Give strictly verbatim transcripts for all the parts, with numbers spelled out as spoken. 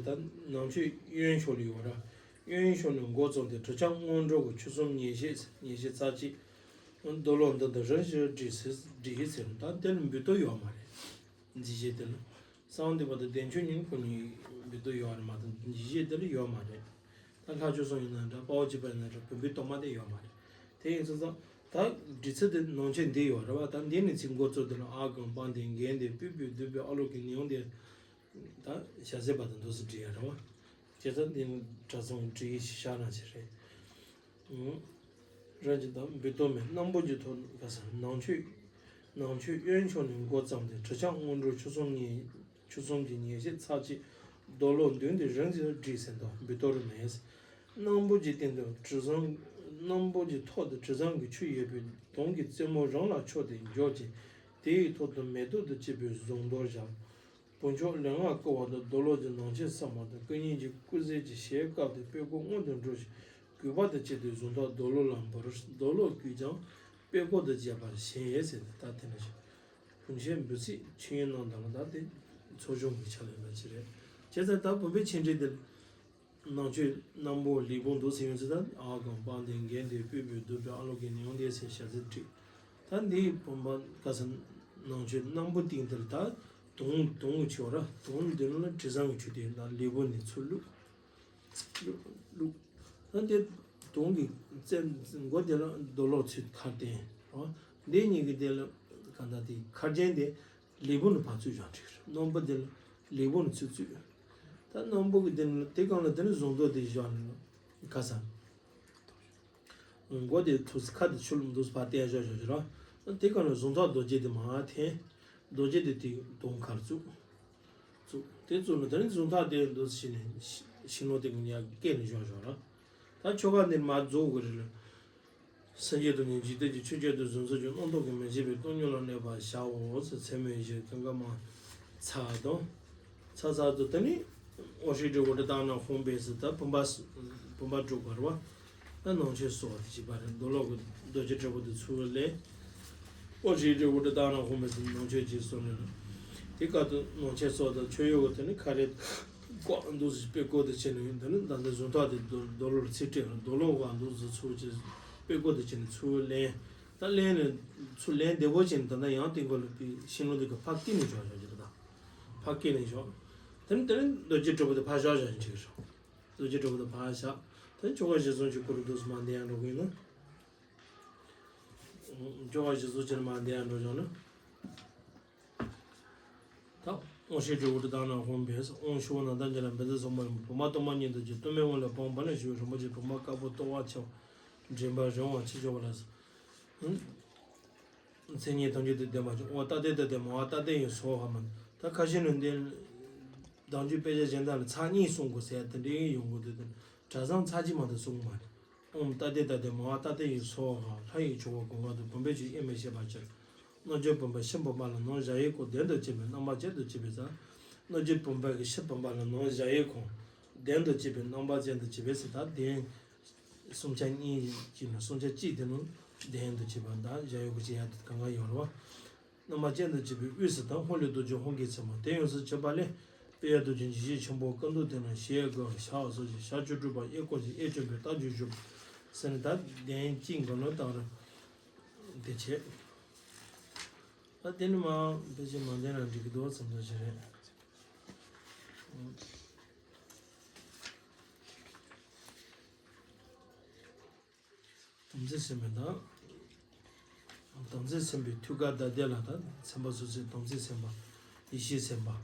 ད་ནང་ཆོས་གཡོན་ཕྱོགས་ལ་ཡོད་ར། གཡོན་ཕྱོགས་ནས་འགོ་བརྩམས་ཏེ་གྲུབ་ཆ་སྔོན་འགྲོ་གི་ཆོས་གསུམ་ཉེར་བཞི་ཉེར་བཞི་རྩ་གཅིག་རྡོར་སློབ་འདི་དང་རིམ་བཞིན་བསྒྲིགས་ཟེར་བསྒྲིགས་ཟེར། ད་དེ་ལ་འབུལ་གཏོར་ཡོད་མ་རེད། འཇིགས་བྱེད་དེ་ལ། གསང་བ་འདུས་པ་དང་བདེ་མཆོག་གཉིས་ཁོ་གཉིས་འབུལ་གཏོར་ཡོད་རེད་མ་གཏོགས་འཇིགས་བྱེད་དེ་ལ་ཡོད་མ་རེད། ད་ལྷ་ཆོས་གསུམ་ཡིན་ན་འདྲ། དཔའ་བོ་གཅིག་པ་ཡིན་ན་འདྲ། བོན་པོའི་གཏོར་མ་དེ་ཡོད་མ་རེད། དེ་ཡིན་ཙང་ད་བྲིས་ཚུལ་དེ་ནང་ཆོས་འདི་ཡོད་རེད་བ། ད་འདི་ནས་ཚིག་འགོ་བཙུགས། དེ་ལ་ཨ་གང་པང་དེ་འགན་དེ་པུས་པུས་བསྡུས་པའི་ཨ་ལོ་གི་ནེའུ་དེ། ད་ཞྭ་ཟས་པ་དང་འདུག་སེ་བྲིས་ཡ་རེད་བ། བྱས་ཙང་འདི་ནི་གྲྭ་ཚང་བྲིས་ཤག་ན་ཆེ་རེད། རང་གི་དང་འབུལ་གཏོར་མའི་སྣམ་བུ་གྱི་ཐོག་ག་ས་ནང་ཆོས། ནང་ཆོས་གཡོན་ཕྱོགས་ནས་འགོ་བརྩམས་ཏེ་གྲུབ་ཆ་སྔོན་འགྲོ་ཆོས་གསུམ་ཉེར། ཆོས་གསུམ་གྱི་ཉེར་བཞི་ཚར་གཅིག་རྡོར་སློབ་མདུན་དེ་རིམ་བཞིན་བསྒྲིགས་ཟིན་ཏོ། འབུལ་གཏོར་མེད། སྣམ་བུ་གྱི་སྟེང་དུ་དྲི་བཟང་། སྣམ་བུ་གྱི་ཐོག་ཏུ་དྲི་བཟང་གི་ཆུ་ཡོད་པའི་དུང་གི་རྩེ་མོ་རང་ལ་ཕྱོགས་ཏེ་འཇོག་ཅིང་། དེའི་ཐོག་ཏུ་མེ་ཏོག་དང་བཅས་པའི་གཟུངས་ཐོར་བཞག་བུ་མཆོག་ལུས་ངག་བསྐུལ་བ་དང་རྡོར་སློབ་ཀྱི་ནང་ཆོས་གསན་པ་དང་སྐུ་ཉིད་ཀྱི་སྐུ་གཟས་ཀྱི་ཞལ་བཀབ་སྟེ་དཔལ་སྐུ་སྔོན་དུ་འགྲོ་ཞིང་གུས་པ་དང་བཅས་ཏེ་གཟུངས་ཐག་རྡོར་སློབ་ལ་འབུལ། རྡོར་སློབ་གུས་ཀྱང་དཔལ་སྐུ་དང་བཅས་པར་བཞེས་ཟེར་ཏེ། ད་དེ་ནས་བུམ་ཆེན་འབུལ་ཚིག་ཆོས་དབྱིངས་རྣམ་དག་ལ་ད་དེ་ཚོགས་ཆུང་གི་ཆ་ལས་ལ་ཅི་རེད། བྱས་ཙང་ད་བུམ་པའི་ཆེ་འབྲིང་དེ་ནང་ཆོས་སྣམ་བུ་ལས་བུམ་འདུག་ཟེར་ཡོང་ཚེ་ད་ཨ་གང་པང་དེ་འགན་དེ་པུས་པུས་བསྡུས་པའི་ཨ་ལོ་གི་ནེའུ་དེ་ཟེར་ཞྭ་ཟས་བྲིས། ད་འདིའི་བུམ་པ་ག་ས་ནང་ཆོས་སྣམ་བུ་སྟེང་དེར་ད་དུང་དུང་གི་ཆུ་ར། དུང་འདི་ནང་ལ་དྲི་བཟང་གི་ཆུ་དེ་ད་ལས་བུམ་ནས་ཚུར་བླུགས། བླུགས་བླུགས། ད་འདི་དུང་གི་རྩེ་མགོ་དེ་ལ་རྡོར་སློབ་ཚུར་ཁར་བསྟན་རོ། འདི་གཉིས་ཀྱི་དེ་ལ་ག་ད་དེ་ཁར་ཅན་དེ་ལས་བུམ་ནས་ཕར་ཚུར་བཞག་འགྲིག་རེད། སྣམ་བུ་དེ་ལ་ལས་བུམ་ནས་ཚུར་བཙུགས། ད་སྣམ་བུ་གི་དེ་ལ་དེ་གང་ལ་དེ་ནས་གཟུངས་ཐོར་དེ་བཞག་ནས་ལ་ག་ས། མགོ་དེ་ཐུགས་ཁ་དེ་ཆུ་ལུམ་འདུག་ཕར་བསྟན་བཞག་བཞག་བཞག་ར། དེ་གང་ལ་གཟུངས་ཐག་རྡོ་རྗེ་དེ་མར་འཐེན། རྡོ་རྗེ་དེ་དེ་དུང་ཁར་བཙུགས། བཙུགས། དེ་བཙུགས་ནས་དེ་ནས་གཟུངས་ཐག་དེ་འདུག་སེ་བྱས་ནས་ཤིང་ལོ་དེ་གི་ཉག་སྐེ་ནས་བཞག་བཞག་ར། ད་ཆོ་ག་འདི་མར་རྫོགས་དགོས་རེད། སངས་རྒྱས་སྟོང་ཉིད་འཇིག་རྟེན་གྱི་ཆོས་ཅན་དུ་གཟུགས་མཛོད་ཀྱི་རྣམ་རྟོག་གིས་མི་ཕྱེད་པའི་སྟོང་ཉིད་ལ་གནས་པར་བྱའོ་ཟེར་ཚད་མེད་བཞི་གང་ག་མ་ཚར་དང་། ཚར་ཚར་དུ་དེ་ནི་ཨོ་ཧྲི་ཏྲི་ཝུ་ཏི་ཏ་ན་ཧོམ་པས་ཟེར་ད་བུམ་པ་བུམ་པ་དྲུག་པ་རེད་བ། ད་ནང་ཆོས་གསོག་དེ་བྱས་པ་རེད། རྡོར་སློབ་ཀྱི་རྡོ་རྗེ་དྲིལ་བུ་དེ་ཚུར་ལེན། ཨོ་ཧྲི་ཏྲི་ཝུ་ཏི་ཏ་ན་ཧོམ་པས་ཟེར་ནང་ཆོས་ཀྱི་གསོག་ནས་རེད། དེ་སྐབས་དུ་ནང་ཆོས་གསོག་དང་ཆོས་ཡོད་དེ་ནི་ཁ་རེ་ཀོ་འདུག་ཟེར་དཔེ་ཀོ་དེ་བྱས་ནས་ཡོད། འདི་ནི་ད་ལྟ་གཟུངས་ཐག་དེ་རྡོར་རྡོར་སློབ་ཚིག་སྤྲད་རྡོར་སློབ་ག་འདུག་ཟེར་ཚུར་བྱས་དཔེ་ཀོ་དེ་བྱས་ནས་ཚུར་ལེན། ད་ལེན་ནས་ཚུར་ལེན་བདེ་པོ་བྱས་ནས་ད་ལྟ་ཡང་སྟེང་ཁོ་ལ་པའི་ཤིང་ལོ་དེ་ག་ཕར་སྐྱེལ་ནས་བཞག་བཞག་རྒྱུ་རེད། ད་ཕར་སྐྱེལ་ནས་བཞག་དེ་ནི་དེ་ནི་རྡོ་རྗེ་དྲིལ་བུ་དེ་ཕར་བཞག་བཞག་ཡིན་ཅིག་རེད། རྡོ་རྗེ་དྲིལ་བུ་དེ་ཕར་བཞག་དེ་ནི་ཆོ་ག་གཞིར་བཟུང་གི་སྐོར་འདུག་སེ་མར་འདི་ཡང་འགྲོ་གི་ཡིན་ན། ཆོ་ག་གཞིར་བཟུང་བྱས་ནས་མར་འདི་ཡང་འགྲོ་བྱུང་ན། ད་དབང་ཕྱུག་གི་དབུ་སྐྲ་དག་ན་ཧོམ་པས་དབང་ཕྱུག་ན་ད་ཀྱ་ལ་བེ་ཚ་སོགས་མ་ཡིན་པ་བུམ་པ་གཏོར་མ་ཉིད་དུ་བགྱིས། གཏོར་མའི་དབང་ལས་སྤངས་པ་ལ་ཞུ་བའི་རིན་པོ་ཆེ་བུམ་པ་དཀར་པོ་ལྟོ་བ་ཆེ་བ་མགྲིན་པ་རིང་བ་ཆེ་ཆེ་བ་ལ། མཚན་ཉིད་ཐམས་ཅད་དང་ལྡན་པ་ཅིག་ཨོཾ་ཏདྱ་ཐཱ་ཏདྱ་ཐཱ། མ་ཧཱ་ཏདྱ་ཡེ་སྭཱ་ཧཱ་མ། ད་ཁ་ཤས་ནས་འདི་བདག་འཇུག་དཔེ་ཆ་གཞན་དག་ལ་ཚར་གཉིས་གསུང་དགོས་ཟེར་དེ་འདྲའི་ཡོང་གི་འདུག་དེ་གྲྭ་ཚང་ཚར་གཅིག་མ་གཏོགས་གསུང་གི་མ་རེད། ཨོཾ་ཏདྱ་ཐཱ་ཏདྱ་ཐཱ། མ་ཧཱ་ཏདྱ་ཡེ་སྭཱ་ཧཱ། ལྷ་ཡི་ཆོ་ག་སྒོ་ལྔ་དང་བུམ་པའི་ཆོས་དབྱེར་མི་ཕྱེད་པར་སྦྱར། རྣལ་འབྱོར་བུམ་པ་ཕྱི་བུམ་པ་ལ་ནང་གཞལ་ཡས་ཁང་ལྡན་དུ་བྱེད་པའི་རྣམ་པ་ཅན་དུ་བྱེད་པའི་ཚེ། རྣལ་འབྱོར་བུམ་པ་གི་ཕྱི་བུམ་པ་ལ་ནང་གཞལ་ཡས་ཁང་ལྡན་དུ་བྱེད་པའི་རྣམ་པ་ཅན་དུ་བྱེད་པའི་ཚེ། ད་གདན་གསུམ་ཆ་གཉིས་ཀྱི་ནང་གསུམ་ཆ་གཅིག་དེ་ནང་གདན་དུ་བྱེད་པ་དང་གཞལ་ཡས་ཁང་བྱེད་ཡ་དེ་གང་ག་ཡོད་རེད་བ། རྣམ་པ་ཅན་དུ་བྱེད་པའི་དབུས་སུ་ད་ཧཱུྃ་ལས་རྡོ་རྗེ་ཧཱུྃ་གི་མཚན་མ་དེ་ཡོངས་སུ་གཅོད་པ་ལས། དཔལ་དབྱངས་རྡོ་རྗེ་འཇིགས་བྱེད་ཆེན་པོ་སྐུ་མདོག་དེ་ན་ཞལ་དགུ་ཞབས་གསུམ་ཞལ་བཅུ་དྲུག་པ་གཡས་སྐོར་གྱི་གཡས་བསྐྱོན་པའི་རྟ་རྒྱུག་བཞུགས་ཟེར་ནས། ད་གདན་གཅིག་མགོ་ལོག་བཏང་ར་དེ་བྱས། ད་དེ་ནི་མ་ཕལ་ཆེར་མ་བསྟན་ན་འགྲིག་གི་འདུག་བསམ་ཚོད་ཅིག་རེད། དམ་ཚིག་སེམས་དཔའི་དང་། དམ་ཚིག་སེམས་དཔའི་ཐུགས་ཀར་བདག་བསྟོད་ལ་དང་། སེམས་དཔའ་སོ་སོའི་དམ་ཚིག་སེམས་དཔའ། ཡེ་ཤེས་སེམས་དཔའ།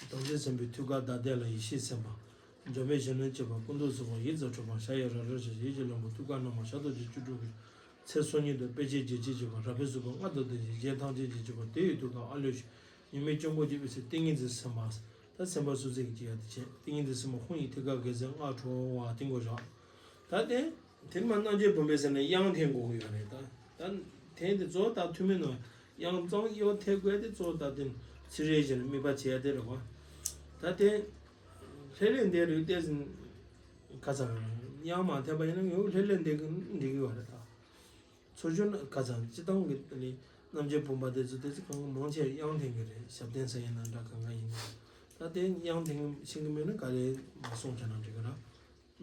དམ་ཚིག་སེམས་དཔའི་ཐུགས་ཀར་བདག་བསྟོད་ལ་ཡེ་ཤེས་སེམས་དཔའ། འགྲོ་བའི་གཞི་ནི་གཅེས་པ་ཀུན་ཏུ་བཟོད་པ་ཡིད་གཙང་ཁྲོས་པ་ཞབས་ཡི་རལ་གྲི་ཆེ་ཡིད་ཀྱི་ལྷུན་པོ་ཐུགས་ཀར་སྣང་བ་ཞབས་རྡོ་རྗེ་བཅུ་དྲུག་གི་ཚེ་སོ་གཉིས་དང་དཔེ་བྱད་བརྒྱད་ཅན་གཅིག་པ་རལ་པའི་གཟུགས་པོ་ལྔ་དང་ལྡན་ཞིང་རྒྱན་ཐམས་ཅད་ཀྱིས་བརྒྱན་པ་དེ་ཡི་ཐུགས་ཀར་ཨ་ལུས་ཤིང་ཉི་མའི་སྤྱང་པོ་གྱི་དབུས་སུ་ཏིང་ངེ་འཛིན་སེམས་དཔའ། ད་སེམས་དཔའ་སོ་སོ་གི་ཅི་ཡ་དེ་བྱས་ཏིང་ངེ་འཛིན་སེམས་དཔའ་ཧཱུྃ་ཡི་ཐུགས་ཀར་རྒྱལ་མཚན་ལྔ་འཕྲོ་བ་ཏིང་གོ་བཞག་ད་དེ་དེ་མ་རྣལ་འབྱོར་བུམ་པའི་ཟེར་ནས་དབྱངས་འཐེན་དགོས་ཀྱི་ཡོད་རེད། ད་ད་འཐེན་དེ་གཙོ་བོ་ད་ཐུན་མིན་ནང་དབྱངས་གཙང་གཡོ་འཐེན་དགོས་དེ་གཙོ་བོ་ད་དེ་ཚིག་རེ་བཞིན་དམིགས་པ་བྱས་དེ་རེད་བ། ད་དེ་ལྷེ་ལྷེ་འདི་རིགས་ཏེ་ཟིན་ཁ་ཚང་དབྱངས་མ་འཐེན་པ་ཡིན་ན་ཡང་ལྷེ་ལྷེ་འདི་གི་འགྲིག་གི་ཡོད་རེད་ད། ཚོ་ཆུང་ཁ་ཚང་སྤྱི་བཏང་གི་ནི་རྣལ་འབྱོར་བུམ་པ་དེ་ཚོ་དེ་ཚོ་གང་ག་མང་ཆེ་དབྱངས་འཐེན་གི་རེད། ཞབས་བརྟན་ས་ཡིན་ན་འདྲ་གང་ག་ཡིན་ན། ད་ ད་དེ་དབྱངས་འཐེན་ཤེས་ཀྱི་མེད་ན་ག་ལེར་མ་གསུངས་ཀྱང་ན་འགྲིག་གི་ར།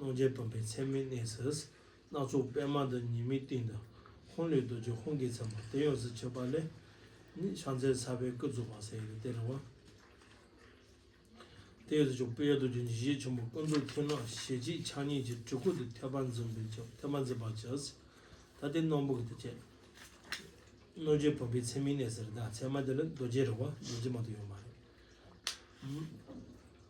རྣམ་འབྱེད་བུམ་པའི་ཚད་མའི་གནས་སུ། སྣ་ཚོགས་པད་མ་དང་ཉི་མའི་སྟེང་དུ། ཧཱུྃ་ལས་རྡོ་རྗེ་ཧཱུྃ་གི་མཚན་མ་དེ་ཡོངས་སུ་གྱུར་པ་ལས། ནི་ཕྱག་མཚན་ཚལ་པའི་སྐུ་རྫོགས་པ་ཟེར་ཡོད་དེ་རེད་བ། དེ་ཡོངས་སུ་གྱུར་པའི་རྡོ་རྗེ་འཇིགས་བྱེད་ཆེན་པོ་ཀུན་རྫོབ་ཀུན་ལ་ཞལ་གཅིག་ཕྱག་གཉིས་ཀྱི་གྲི་གུག་ཏུ་ཐལ་བ་འཛིན་པའི་ཕྱིར་ཐལ་བ་འཛིན་པར་བྱ། ད་དེ་རྣོན་པོ་གི་དུ་བྱས། རྣམ་འབྱེད་བུམ་པའི་ཚད་མའི་གནས་ཟེར་ད་ཚད་མ་དེ་ལ་རྡོ་རྗེ་རེད་བ། རྡོ་རྗེ་མ་གཏོགས་ཡོད་མ་རེད།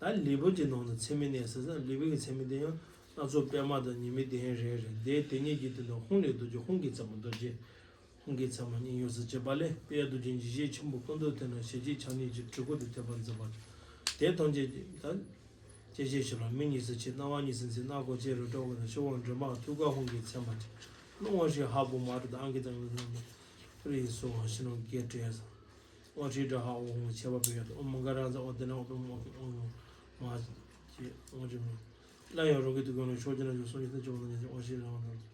ད་ལེའུ་གི་ནང་དུ་ཚད་མའི་གནས་ཟེར་ན་ལེའུ་གི་ཚད་མའི་སྟེང་ཡང་སྣ་ཚོགས་པད་མ་དང་ཉི་མའི་གདན་རེ་རེ་དེ་དེ་གཉིས་ཀྱི་སྟེང་དུ་ཧཱུྃ་ལས་རྡོ་རྗེ་ཧཱུྃ་གི་མཚན་མ་རྡོ་རྗེ་ཧཱུྃ་གི་མཚན་མ་གཉིས་ཡོངས་སུ་གྱུར་པ་ལས་དཔལ་རྡོ་རྗེ་འཇིགས་བྱེད་ཆེན་པོ་ཀུན་ཏུ་མཐུན་ལ་ཞལ་གཅིག་ཕྱག་གཉིས་ཀྱི་གྲི་གུག་ཏུ་ཐལ་བ་འཛིན་པ། དེ་ཐམས་ཅད་ཀྱི་ད། སྐྱེ་ཤི་ཞི་ལ་མིག་གཉིས་སུ་མཆེད། རྣ་བ་གཉིས་སུ་འཛིན། སྣ་སྒོ་ཕྱི་རོལ་དྲི་བ་ནི་ཤོག་དབང་སྒྲོལ་མ་ཐུགས་ཀར་ཧཱུྃ་གི་མཚན་མ་སྤྲས། རླུང་དབང་ཧྲཱིཿཧ་བོ་མ་རུ་དང་ཨང་ཀི་ཙང་ལ་ནང་དུ་རིགས་སུ་དབང་ཕྱི་ནང་གི་དྲན་ས། དབང་ཧྲཱིཿ་སྒྲ་ཧ་འོ་ཧཱུྃ་ཁྱད་པར་བའི་ཡ་དང་ཨོཾ་མངྒ་རཱ་ཛ་འོ་དེ་ནས་ཨོཾ་ཨོཾ་ཨོཾ་མ་ཅེས་དབང་ཕྱི་མ། སླར་ཡང་རང་གི་ཐུགས་ཀར་ནི་ཤོག་ཅེ་ན་ཅུང་སོང་ཉིད་དུ་བྱུང་བ་དང་ཉེ་ཞིང་དབང་ཕྱི་རང་དང་།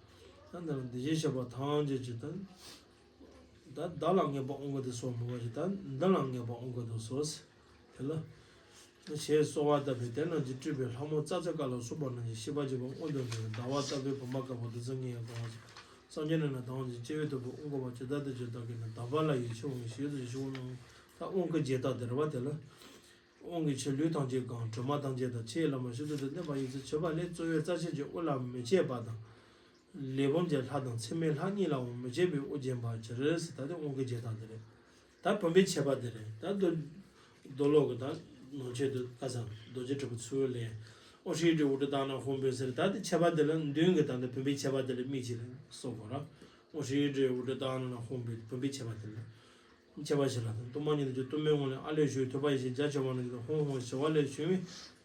ད་འདི་ལ་འདི་བཞིན་གཤེགས་པ་ཐམས་ཅད་ཀྱི་དོན། ད་བདག་ལ་ངེས་པར་དབང་བསྐུར་དུ་གསོལ་མོ་བ་ཞིག་ད་འདི་ལ་ངེས་པར་དབང་བསྐུར་དུ་གསོལ། དེ་ལ། ཞེས་གསོལ་བ་བཏབ་པས་དེ་རྣམས་ཀྱིས་སྤྲུལ་པའི་ལྷ་མོ་ཙཀ་ཙ་ཀ་ལ་སོགས་པ་རྣམས་ཀྱིས་ཤིས་པ་བརྗོད་པ་སྔོན་དུ་འགྲོ་བའི་ཟླ་བ་ལྟ་བུའི་བུམ་པ་དཀར་པོ་བདུད་རྩི་ལྔའི་གང་བ་སངས་རྒྱས་ནས་ན་དང་ཞིང་སྐྱེ་བོའི་ཐོབ་པའི་དབང་བསྐུར་བ་ཇི་ལྟར་དུ་བྱོན་བདག་གིས་ནི་དག་པ་ལ་ཡིད་ཆེས་འོང་ཞེས་སུ་ཞུ་བ་གནང་། ད་དབང་བསྐུར་རྒྱས་བཏབ་དེ་རེད་བ་དེ་ལ། དབང་གི་ཆུ་ལུས་ཐམས་ཅད་གང་། དྲི་མ་ཐམས་ཅད་དག་ཕྱིའི་ལམ་ཤིན་ཏུ་དུ་གནས་པ་ཡིན་ཚུལ་མཆོད་པ་ལས། རྩ་བའི་རྩ་ཆེན་གྱི་དབུ་ལ་མི་ཕྱེད་པ་དང་། ལས་བུམ་གྱི་ལྷ་དང་ཚད་མའི་ལྷ་གཉིས་ལའང་མི་ཕྱེད་པའི་དབུ་བརྒྱན་པར་གྱུར་ཟེར། ད་དེ་དབང་གི་རྒྱས་བཏབ་དེ་རེད། ད་བུམ་པའི་ཁྱད་པར་དེ་རེད། ད་མདོ་མདོ་ལོག་གི་ད་ནང་ཆོས་དུ་ཁ་སང་རྡོ་རྗེ་དྲིལ་བུ་ཚུལ་ལས། དབང་ཧྲཱིཿ་སྒྲ་ཨུ་ཏྲ་དྷ་ན་ཧཱུྃ་ཕཊ་ཟེར། ད་དེ་ཁྱད་པར་དེ་ལ་མདུན་གྱི་ད་ལྟ་བུམ་པའི་ཁྱད་པར་དེ་ལ་དམིགས་ཀྱིས་གསུངས་དགོས་ར། དབང་ཧྲཱིཿ་སྒྲ་ཨུ་ཏྲ་དྷ་ན་ཧཱུྃ་ཕཊ་བུམ་པའི་ཁྱད་པར་དེ་ལ། ཁྱད་པར་ཞིག་ལ་དང་གཏོར་མ་ཉིད་དུ་གཏོར་མའི་ངོས་ལས་ཨ་ལས་ཞུགས་ཐོད་པ་ཡེ་ཤེས་རྒྱ་ཆེ་བ་ནི་ཧཱུྃ་ཧཱུྃ་ཞི་བ་ལས་བྱུང་བའི་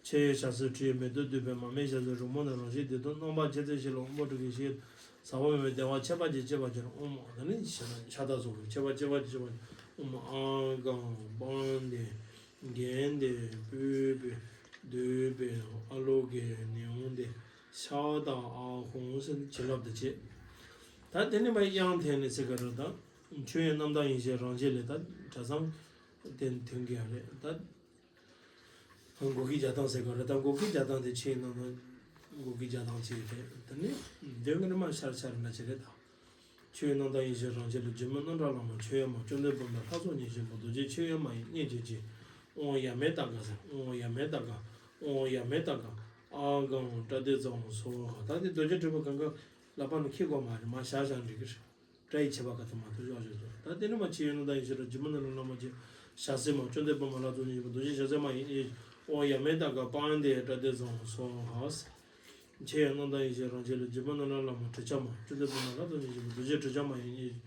ཆེ་བའི་ཞབས་སུ་ཁྲིད་མེ་ཏོག་བདུག་སྤོས་མར་མེ་ཞལ་ཟས་རོལ་མོ་ནི་རང་བཞིན་བདེ་སྟོང་རྣམ་པར་ཕྱེ་ཚིག་བཞི་ལ་དབང་པོ་དྲུག་གི་ཞལ་ཟབ་པ་མེད་པའི་བདེ་བ་ཁྱད་པར་ཅན་སྤྱད་པར་བྱེད་ལ་དབང་མོ་ད་ནི་ཤ་སྟག་སོགས་ཀྱི་ཁྱད་པར་ཅན་སྤྱད་པར་བྱེད་ལ་དབང་མོ་ཨ་ག་པཱ་ཎི་གན་དྷེ་པུཥྤེ་དུདཔེ་ཨ་ལོ་ཀེ་ནཻ་ཝནྟེ་ཤ་སྟག་ཨ་ཧོང་ཟེར་ནས་བྱིན་རླབས་དང་བཅས། ད་དེ་ནི་མ་དབྱངས་འཐེན་ནས་ཚིག་ག་རུ་དང་། ཆོས་དབྱིངས་རྣམ་དག་ཡེ་ཤེས་རང་བཞིན་ལས་ད་གྲྭ་ཚང་དེ་མཐུན་གྱི་ཡང་རེད་ད། འགོག་གི་རྒྱག་སྟངས་ཟེར་ག་རེད་ད། འགོག་གི་རྒྱག་སྟངས་དེ་ཆོས་དབྱིངས་རྣམ་དག་འགོག་གི་རྒྱག་སྟངས་ཅིག་རེད་ད་ནི། འདོན་གི་ནི་མ་ཤར་ཤར་འདྲ་ཅིག་རེད་ད། ཆོས་དབྱིངས་རྣམ་དག་ཡེ་ཤེས་རང་བཞིན་ལས། འཇིགས་མེད་རྣམ་གྲོལ་ལྷ་མོ་ཆོས་དབྱིངས་མ། བཅོམ་ལྡན་བུམ་པའི་ལྷ་ཚོགས་ཉེར་བཞི་པོ། རྡོ་རྗེ་ཆོས་དབྱིངས་མ་ཡི་མཉེས་བྱེད་ཅིང་། ཨོཾ་ཡ་མེ་ཏ་ག་ཟེར། ཨོཾ་ཡ་མེ་ཏ་ག་ཨོཾ་ཡ་མེ་ཏ་ག་ཨཱཿཧཱུྃ་ཏྲཱི་ཏཱིཿཛཿཧཱུྃ་སྭཱ་ཧཱ། ད་དེ་རྡོ་རྗེ་དྲིལ་བུ་གང་ག་ལག་པ་ནས་འཁྱེར་དགོས་མ་རེད། མར་བཞག་བཞག་འགྲིག་གི་རེད། སྒྲ་ཡི་ཁྱད་པར་ག་ཚོད་མ་གཏོགས་བཞག་བཞག་བཞག་ད་དེ་ནི་མ་ཆོས་དབྱིངས་རྣམ་དག་ཡེ་ཤེས་རང་། འཇིགས་མེད་རྣམ་གྲོལ་ལྷ་མོ་ཆེ་ཞབས་སེན་མ། བཅོམ་ལྡན་བུམ་པ་ལྷ་ཚོགས་ཉེར་བཞི་པོ། རྡོ་རྗེ་ཞབས་སེན་མ་ཡི་མཉེས། ཨོཾ་ཡ་མེ་ཏ་ག་པཱཎྜི་ཏྲཱི་ཏཱིཿཛཿཧཱུྃ་སྭཱ་ཧཱ། ཆོས་དབྱིངས་རྣམ་དག་ཡེ་ཤེས་རང་བཞིན་ལས། འཇིགས་མེད་རྣམ་གྲོལ་ལྷ་མོ་གྲི་ཆབ་མ། བཅོམ་ལྡན་བུམ་པ་ལྷ་ཚོགས་ཉེར་བཞི་པོ། རྡོ་རྗེ་གྲི་ཆབ་མ་ཡི་མཉེས།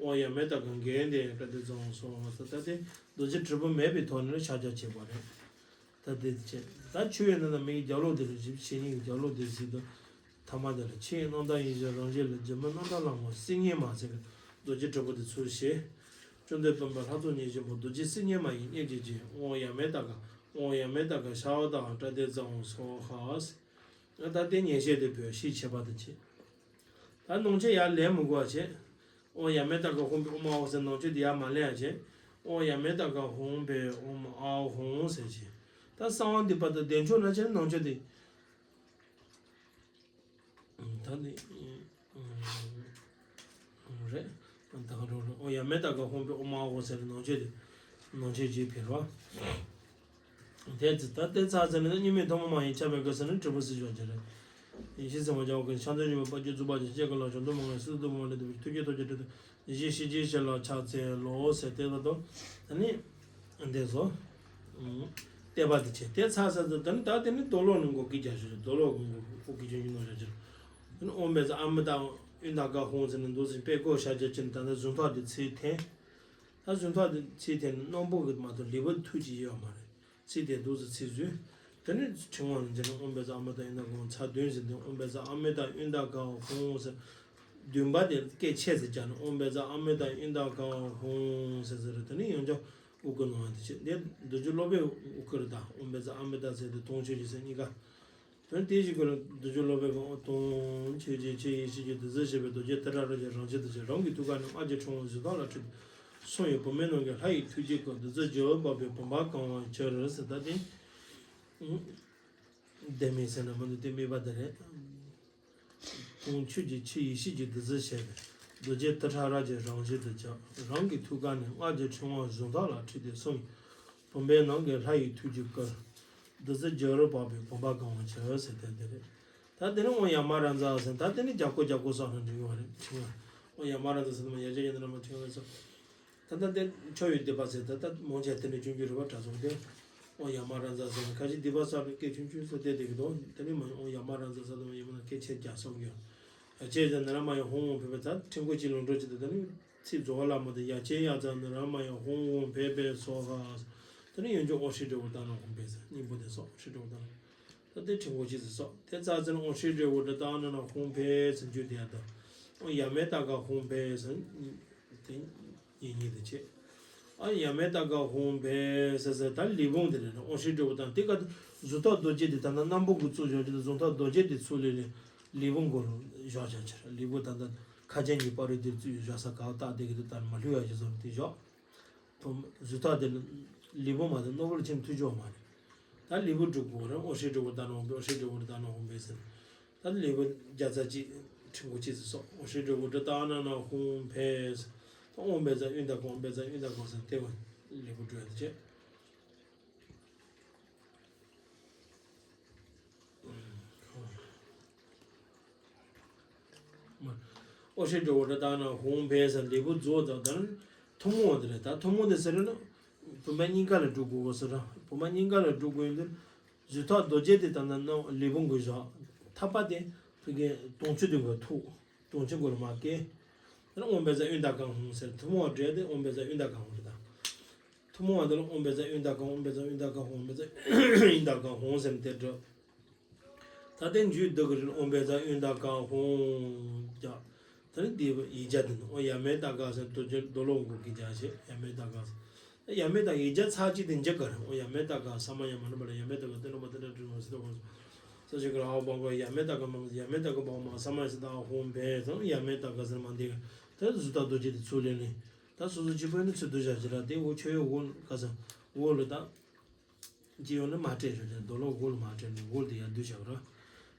ཨོཾ་ཡ་མེ་ཏ་ག་གན་དྷེ་ཏྲཱི་ཏཱིཿཛཿཧཱུྃ་སྭཱ་ཧཱ་ཟེར། ད་དེ་རྡོ་རྗེ་དྲིལ་བུ་མེད་པའི་ཐོག་ནས་ཕྱག་རྒྱ་བྱེད་པ་རེད། ད་དེ་བྱས། ད་ཆོས་དབྱིངས་རྣམ་དག་མི་ཡི་རྒྱབ་ལོགས་དེ་རེད། ཞིབ་བྱེད་སྙིང་གི་རྒྱབ་ལོགས་དེ་ཟེར་དུས། ཐ་མ་དེ་ལ་ཆོས་དབྱིངས་རྣམ་དག་ཡེ་ཤེས་རང་བཞིན་ལས། འཇིགས་མེད་རྣམ་གྲོལ་ལྷ་མོ་སིལ་སྙན་མ་ཟེར་གི་རྡོ་རྗེ་དྲིལ་བུ་དེ་ཚུར་བཞེས། བཅོམ་ལྡན་བུམ་པ་ལྷ་ཚོགས་ཉེར་བཞི་པོ། རྡོ་རྗེ་སིལ་སྙན་མ་ཡི་མཉེས་བྱེད་ཅིང་། ཨོཾ་ཡ་མེ་ཏ་ག་ཨོཾ་ཡ་མེ་ཏ་ག་ཤ་བ་ཏ་ཏྲཱི་ཏཱིཿཛཿཧཱུྃ་སྭཱ་ཧཱ། ད་དེ་ཉན་བཤད་དེ་བོད་ཤེས་བྱེད་པ་དང་བྱེད། ད་ནང་ཆོས་ཡར་ལེན་མི་དགོས་པ་བྱེད། ཨོཾ་ཡ་མེ་ཏ་ག་ཧཱུྃ་ཕཊ་ཨོཾ་ཨཱཿཧཱུྃ་ཟེར་ནང་ཆོས་དེ་ཡར་མ་ལེན་ཡ་བྱེད། ཨོཾ་ཡ་མེ་ཏ་ག་ཧཱུྃ་ཕཊ་ཨོཾ་ཨཱཿཧཱུྃ་ཟེར་བྱེད། ད་གསང་བ་འདུས་པ་དང་བདེ་མཆོག་ན་བྱེད་ནང་ཆོས་དེ། ད་ནི། རེད། ད་ག་རོ་རོ། ཨོཾ་ཡ་མེ་ཏ་ག་ཧཱུྃ་ཕཊ་ཨོཾ་ཨཱཿཧཱུྃ་ཟེར་ནང་ཆོས་དེ། ནང་ཆོས་ཀྱི་ཕེར་བ། དེ་ཚེ་ད་དེ་ཚ་ཟེར་ནས་གཉིས་མེད་ཐོག་མ་མ་ཡིན་ཁྱབ་པའི་དགོས་ཟེར་ནས་དྲིལ་བུ་སྲིད་སྦྱོར་གྱི་རེད། ཡེ་ཤེས་སེམས་དཔའ་རྒྱལ་བ་ཀུན་ཕྱག་མཚན་བཞི་པའི་དཔལ་གྱུར་རྫོགས་པ་ཆེན་ཤེལ་གྱི་ལག་ཆོག་ཏུ་མང་བའི་སི་ཏུ་མ་ལས་འདས་པའི་ཐུགས་རྗེ་ཐོག་ཀྱི་དྲིལ་དུ་ཡེ་ཤེས་ཤེས་བྱའི་ཕྱིར་ལ་ཕྱག་འཚལ་ལོ་ཟེར་དེ་ལ་དོ། ད་ནི། འདས་སོ། བལྟས་པ་དེ་བྱས་དེ་ཚ་ས་ཚ་ད་ནི་ད་དེ་ནི་རྡོ་ལོག་ནི་འགོག་གི་རྒྱ་ཤོད་རྡོ་ལོག་གི་འགོག་གི་ཅན་གྱི་ནོ་རྒྱ་ཅན། ཨོཾ་བཛྲ་ཨ་མི་ཏ་ཨུན་ད་ག་ཧཱུྃ་ཟེར་ནས་འདུག་ཟིན་པས་བཀོད་བཞག་རྒྱ་ཅན། ད་ནི་གཟུངས་ཐག་དེ་ཚིག་འཐེན། ད་གཟུངས་ཐག་དེ་ཚིག་འཐེན་ནི་རྣོན་པོ་གི་མ་གཏོགས་ལེགས་པོ་ཐུགས་ཀྱི་ཡོད་མ་རེད། ཚིག་དེ་འདུག་ཟིན་ཚིག་ཟུན། དེ་ནི་ཕྲེང་བ་ལ་འཇལ་ནས་ཨོཾ་བཛྲ་ཨ་མི་ཏ་ཨུན་ད་ག་ཧཱུྃ་ཚར་བདུན་ཟིན་དེ་ཨོཾ་བཛྲ་ཨ་མི་ཏ་ཨུན་ད་ག་ཧཱུྃ་ཟེར། བདུན་པ་དེ་སྐད་ཆེ་ཟེར་རྒྱ་ནི་ཨོཾ་བཛྲ་ཨ་མི་ཏ་ཨུན་ད་ག་ཧཱུྃ་ཟེར་ཟེར་རེད། དེ་ནི་ཡང་བསྐྱར་དབུ་སྐོར་གནང་བ་དེ་བྱས་དེ་རྡོ་རྗེ་སློབ་དཔོན་དབུ་སྐོར་རེད་ད། ཨོཾ་བཛྲ་ཨ་མི་ཏ་ཟེར་དེ་དོན་ཆོས་ཀྱི་ཟེར་གཉིས་ཀ། དོན་དེ་བཞིན་ཀུན་ལ་རྡོ་རྗེ་སློབ་དཔོན་གྱི་དོན་ཆོས་ཀྱི་ཆོས་ཡེ་ཤེས་ཀྱི་བདུད་རྩི་ཞེས་པའི་རྡོ་རྗེ་ཏཱ་ར་ར་གྱི་རང་བཞིན་དུ་བྱས། རང་གི་ཐུགས་ཀ་ནས་སྔར་གྱི་ཕྲེང་བ་གཟུངས་ཐག་ལ་འཁྲིལ་ཏེ་གསུངས་ཡོད། བུམ་པའི་ནང་གི་ལྷ་ཡི་ཐུགས་རྗེ་ཀུན་བདུད་རྩི་རྒྱལ་པོས་འབག་པའི་བུམ་པ་གང་བར་གྱུར་ཟེར། ད་དེ་ དེ་མིན་ཟེར་ན་མི་འདུག་དེ་དམིགས་པ་དེ་རེད། དུང་ཆོས་ཀྱི་ཆུ་ཡེ་ཤེས་ཀྱི་བདུད་རྩི་བྱས་པས། རྡོ་རྗེ་ཏི་ཕྲ་རབ་ཀྱི་རང་བཞིན་དུ་གྱུར། རང་གི་ཐུགས་ཀ་ནས། སྔར་གྱི་ཕྲེང་བ་གཞུང་དག་ལ་འཁྲིལ་ཏེ་གསུངས། བུམ་པའི་ནང་གི་ལྷ་ཡི་ཐུགས་ཀྱི་སྐུ། བདུད་རྩི་རྒྱུ་རུ་དཔག་པའི་བུམ་པ་གང་བར་གྱུར་ཟེར་དེ་འདི་རེད། ད་དེ་ནི་ཨོཾ་ཡ་མ་ར་ཛ་ཟེར། ད་དེ་ནི་རྒྱ་སྐོར་རྒྱ་སྐོར་སོགས་ལ་འབྲི་ཡོང་བ་རེད། ཕྲེང་བ། ཨོཾ་ཡ་མ་ར་ཛ་ཟེར་ན་མ་ཡ་ཇ་ཡ་ན་ར་མ་ཕྲེང་བ་སོགས། ད་ལྟ་དེ་ཆོས་ཡོད་སྡིག་པ་ཟེར། ད་ལྟ་མང་ཆེ་དེ་ནས་སྐྱོན་བརྗོད་རིག་པ་དྲ་ཚོགས་དེ། ཨོཾ་ཡ་མ་ར་ཛ་ཟེར་ནས་ཁ་ཅིག་སྡིག་པ་བསགས་ནས་སྐད་ཆུང་ཆུང་ཟེར་བསྡད་བསྡད་ཀྱི་འདུག་དེ་ནི་མ་ཡིན། ཨོཾ་ཡ་མ་ར་ཛ་ཟེར་དང་ཡ་མ་ན་སྐད་ཆེ་རྒྱག་སོགས་ཡོད། ཡ་ཅེ་ཟེར་ན་ར་མ་ཡ་ཧོང་ཧོང་ཕེ་ཕེ། ད་ཕྲེང་སྐོར་གཅིག་ལོངས་སྤྲོད་ཅིག་ད་ལྟ་ནི་ཚིག་རྫོགས་ལ་མ་དང་ཡ་ཅེ་ཡ་ཛ་ན་ར་མ་ཡ་ཧོང་ཧོང་ཕེ་ཕེ་སོ་ཧ། དེ་ནི་ཡོན་ཆོད་ཨོཾ་ཧྲཱིཿ་ཏྲེ་ཧཱུྃ་ཏ་ན་ཧཱུྃ་ཕཊ་ཟེར། སྙིང་པོ་དེ་སོགས་ཨོཾ་ཧྲཱིཿ་ཏྲེ་ཧཱུྃ་ཏ་ན། ད་དེ་ཕྲེང་སྐོར་གཅིག་ཙམ་སོགས། དེ་ཚར་ཚར་ན་ཨོཾ་ཧྲཱིཿ་ཏྲེ་ཧཱུྃ་ཏྲི་ཏ་ན་ན་ཧཱུྃ་ཕཊ་ཟེར་མཇུག་དེ་ཡར་ད། ཨོཾ་ཡ་མེ་ཏ་ཀ་ཧཱུྃ་ཕཊ་ཟེར། དེ་གཉིས་གཉིས་དེ་བྱས། ཨོཾ་ཡ་མེ་ཏ་ཀ་ཧཱུྃ་ཕཊ་ཟེར་ཟེར། ད་ལུས་ཕུང་དེ་རེད་ན། ཨོཾ་ཧྲཱིཿ་ཏྲེ་ཧཱུྃ་ཏ་ན་དེ་ཀ་གཟུགས་ཐོག་རྡོ་རྗེ་དེ་ད་ལྟ་སྣམ་བུ་གི་བཙུགས་བཞག་གི་གཟུགས་ཐོག་རྡོ་རྗེ་དེ་ཚུར་ལེན་ནས་ལུས་ཕུང་གོ་ལ་བཞག་བཞག་ཕྱིར། ལུས་ཕུང་ད་ལྟ་ཁ་ཆེམས་ཀྱི་པར་རིས་དེར་བཙུགས་བཞག་ས་ག་བ་བཏགས་དེ་གི་དེ་ལྟར་མ་ལྷོད་ཡ་ཞིག་བཟོ་ནས་དེ་བཞག་བུམ། གཟུགས་ཐོག་དེ་ལུས་ཕུང་མ་གཏོགས་སྣམ་བུ་ལ་ཁྱིམ་ཐུག་ཆོག་མ་རེད། ད་ལུས་ཕུང་སྒྲུབ་དགོས་རེད། ཨོཾ་ཧྲཱིཿ་ཏྲེ་ཧཱུྃ་ཏ་ན་ཧཱུྃ་ཕཊ། ཨོཾ་ཧྲཱིཿ་ཏྲེ་ཧཱུྃ་ཏྲི་ཏ་ན་ཧཱུྃ་ཕཊ་ཟེར། ད་ལུས་ཕུང་བརྒྱ་རྩ་གཅིག་ཕྲེང་སྐོར་གཅིག་ཙམ་སོགས། ཨོཾ་ཧྲཱིཿ་ཏྲེ་ཧཱུྃ་ཏྲི་ཏ་ན་ན་ཧཱུྃ་ཕཊ་ཟེར། ད་ཨོཾ་བཛྲ་ཨུ་དཀར་ཨོཾ་བཛྲ་ཨུ་དཀར་ཟེར་དེ་བ་ལུས་ཕུང་སྒྲུབ་ཡ་དེ་བྱས། ཨོཾ་ཧྲཱིཿ་ཏྲེ་ཧཱུྃ་ཏྲི་ཏ་ན་ཧཱུྃ་ཕཊ་ཟེར་ལུས་ཕུང་རྫོགས་ཙང་ད་ནི་ཐུན་མོང་དེ་རེད། ད་ཐུན་མོང་དེ་ཟེར་ན་བུམ་པ་སྙིང་ག་ལ་སྒྲུབ་དགོས་ཟེར་ར། བུམ་པ་སྙིང་ག་ལ་སྒྲུབ་དགོས་ཡིན་དུས་གཟུགས་ཐོག་རྡོ་རྗེ་དེ་ད་ནི་ལུས་ཕུང་གི་བཞག་ཐག་པ་དེ་ཕ་གི་དུང་ཆུ་དེ་ག་ཐུག་དུང་ཆུ་གུ་ལ་མ་སྐྱེས། ད་ནི་ཨོཾ་བཛྲ་ཨུ་དཀར་ཧཱུྃ་ཟེར། ཐུན་མོང་བ་འགྲེལ་ཏེ་ཨོཾ་བཛྲ་ཨུ་དཀར་ཧཱུྃ་རེད་ད། ཐུན་མོང་བ་དེ་ལ་ཨོཾ་བཛྲ་ཨུ་དཀར་ཧཱུྃ། ཨོཾ་བཛྲ་ཨུ་དཀར་ཧཱུྃ། ཨོཾ་བཛྲ་ཨུ་དཀར་ཧཱུྃ་ཟེར་ནས་དེ་སྒྲུབ། ད་དེ་མཇུག་བསྡུ་གི་རེད། ཨོཾ་བཛྲ་ཨུ་དཀར་ཧཱུྃ་རྒྱག་ད་ནི་འདི་ཡིག་བརྒྱ་དེ་ནི་ཨོཾ་ཡ་མེ་ཏ་ཀ་ཟེར་དུ་ཅེ་རྡོ་ལོ་གུ་གི་རྒྱག་བྱས་ཡ་མེ་ཏ་ཀ་ཟེར། ཡ་མེ་ཏ་ཡིག་བརྒྱ་ཚར་གཅིག་དེ་འཇིག་གི་རེད། ཨོཾ་ཡ་མེ་ཏ་ཀ་ས་མ་ཡ་མ་ན་པ་ལ་ཡ་མེ་ཏ་ཀ་ཏེ་ན་པ་ཏེ་ན་ཏྲི་ཧོ་སི་ཏོ་ཧོ་ས་ཤི་ཀ་ར་ཧ་བ་ག་ཡ་མེ་ཏ་ཀ་མ་ཡ་མེ་ཏ་ཀ་བ་མ་ས་མ་ཡ་ས་ཏ་ཧཱུྃ་ཕཊ་ཟེར། ཡ་མེ་ཏ་ཀ་ཟེར་མ་འདི་ག་ད་གཟུགས་ཐོག་རྡོ་རྗེ་དེ་ཚུར་ལེན་ནས། ད་སོ་སོ་གཅིག་པོ་ནི་ཚུར་བསྡུ་བཞག་ཅིག་ར། དེ་འོ་ཆོས་ཡོད་འོ་ག་ས་འོ་ལ་ད་སྤྱི་ཡོངས་ནི་མ་སྤྲད་རེད། རྡོ་ལོ་འོ་ལ་མ་སྤྲད་ནས་འོ་དེ་ཡར་བསྡུ་བཞག་ར།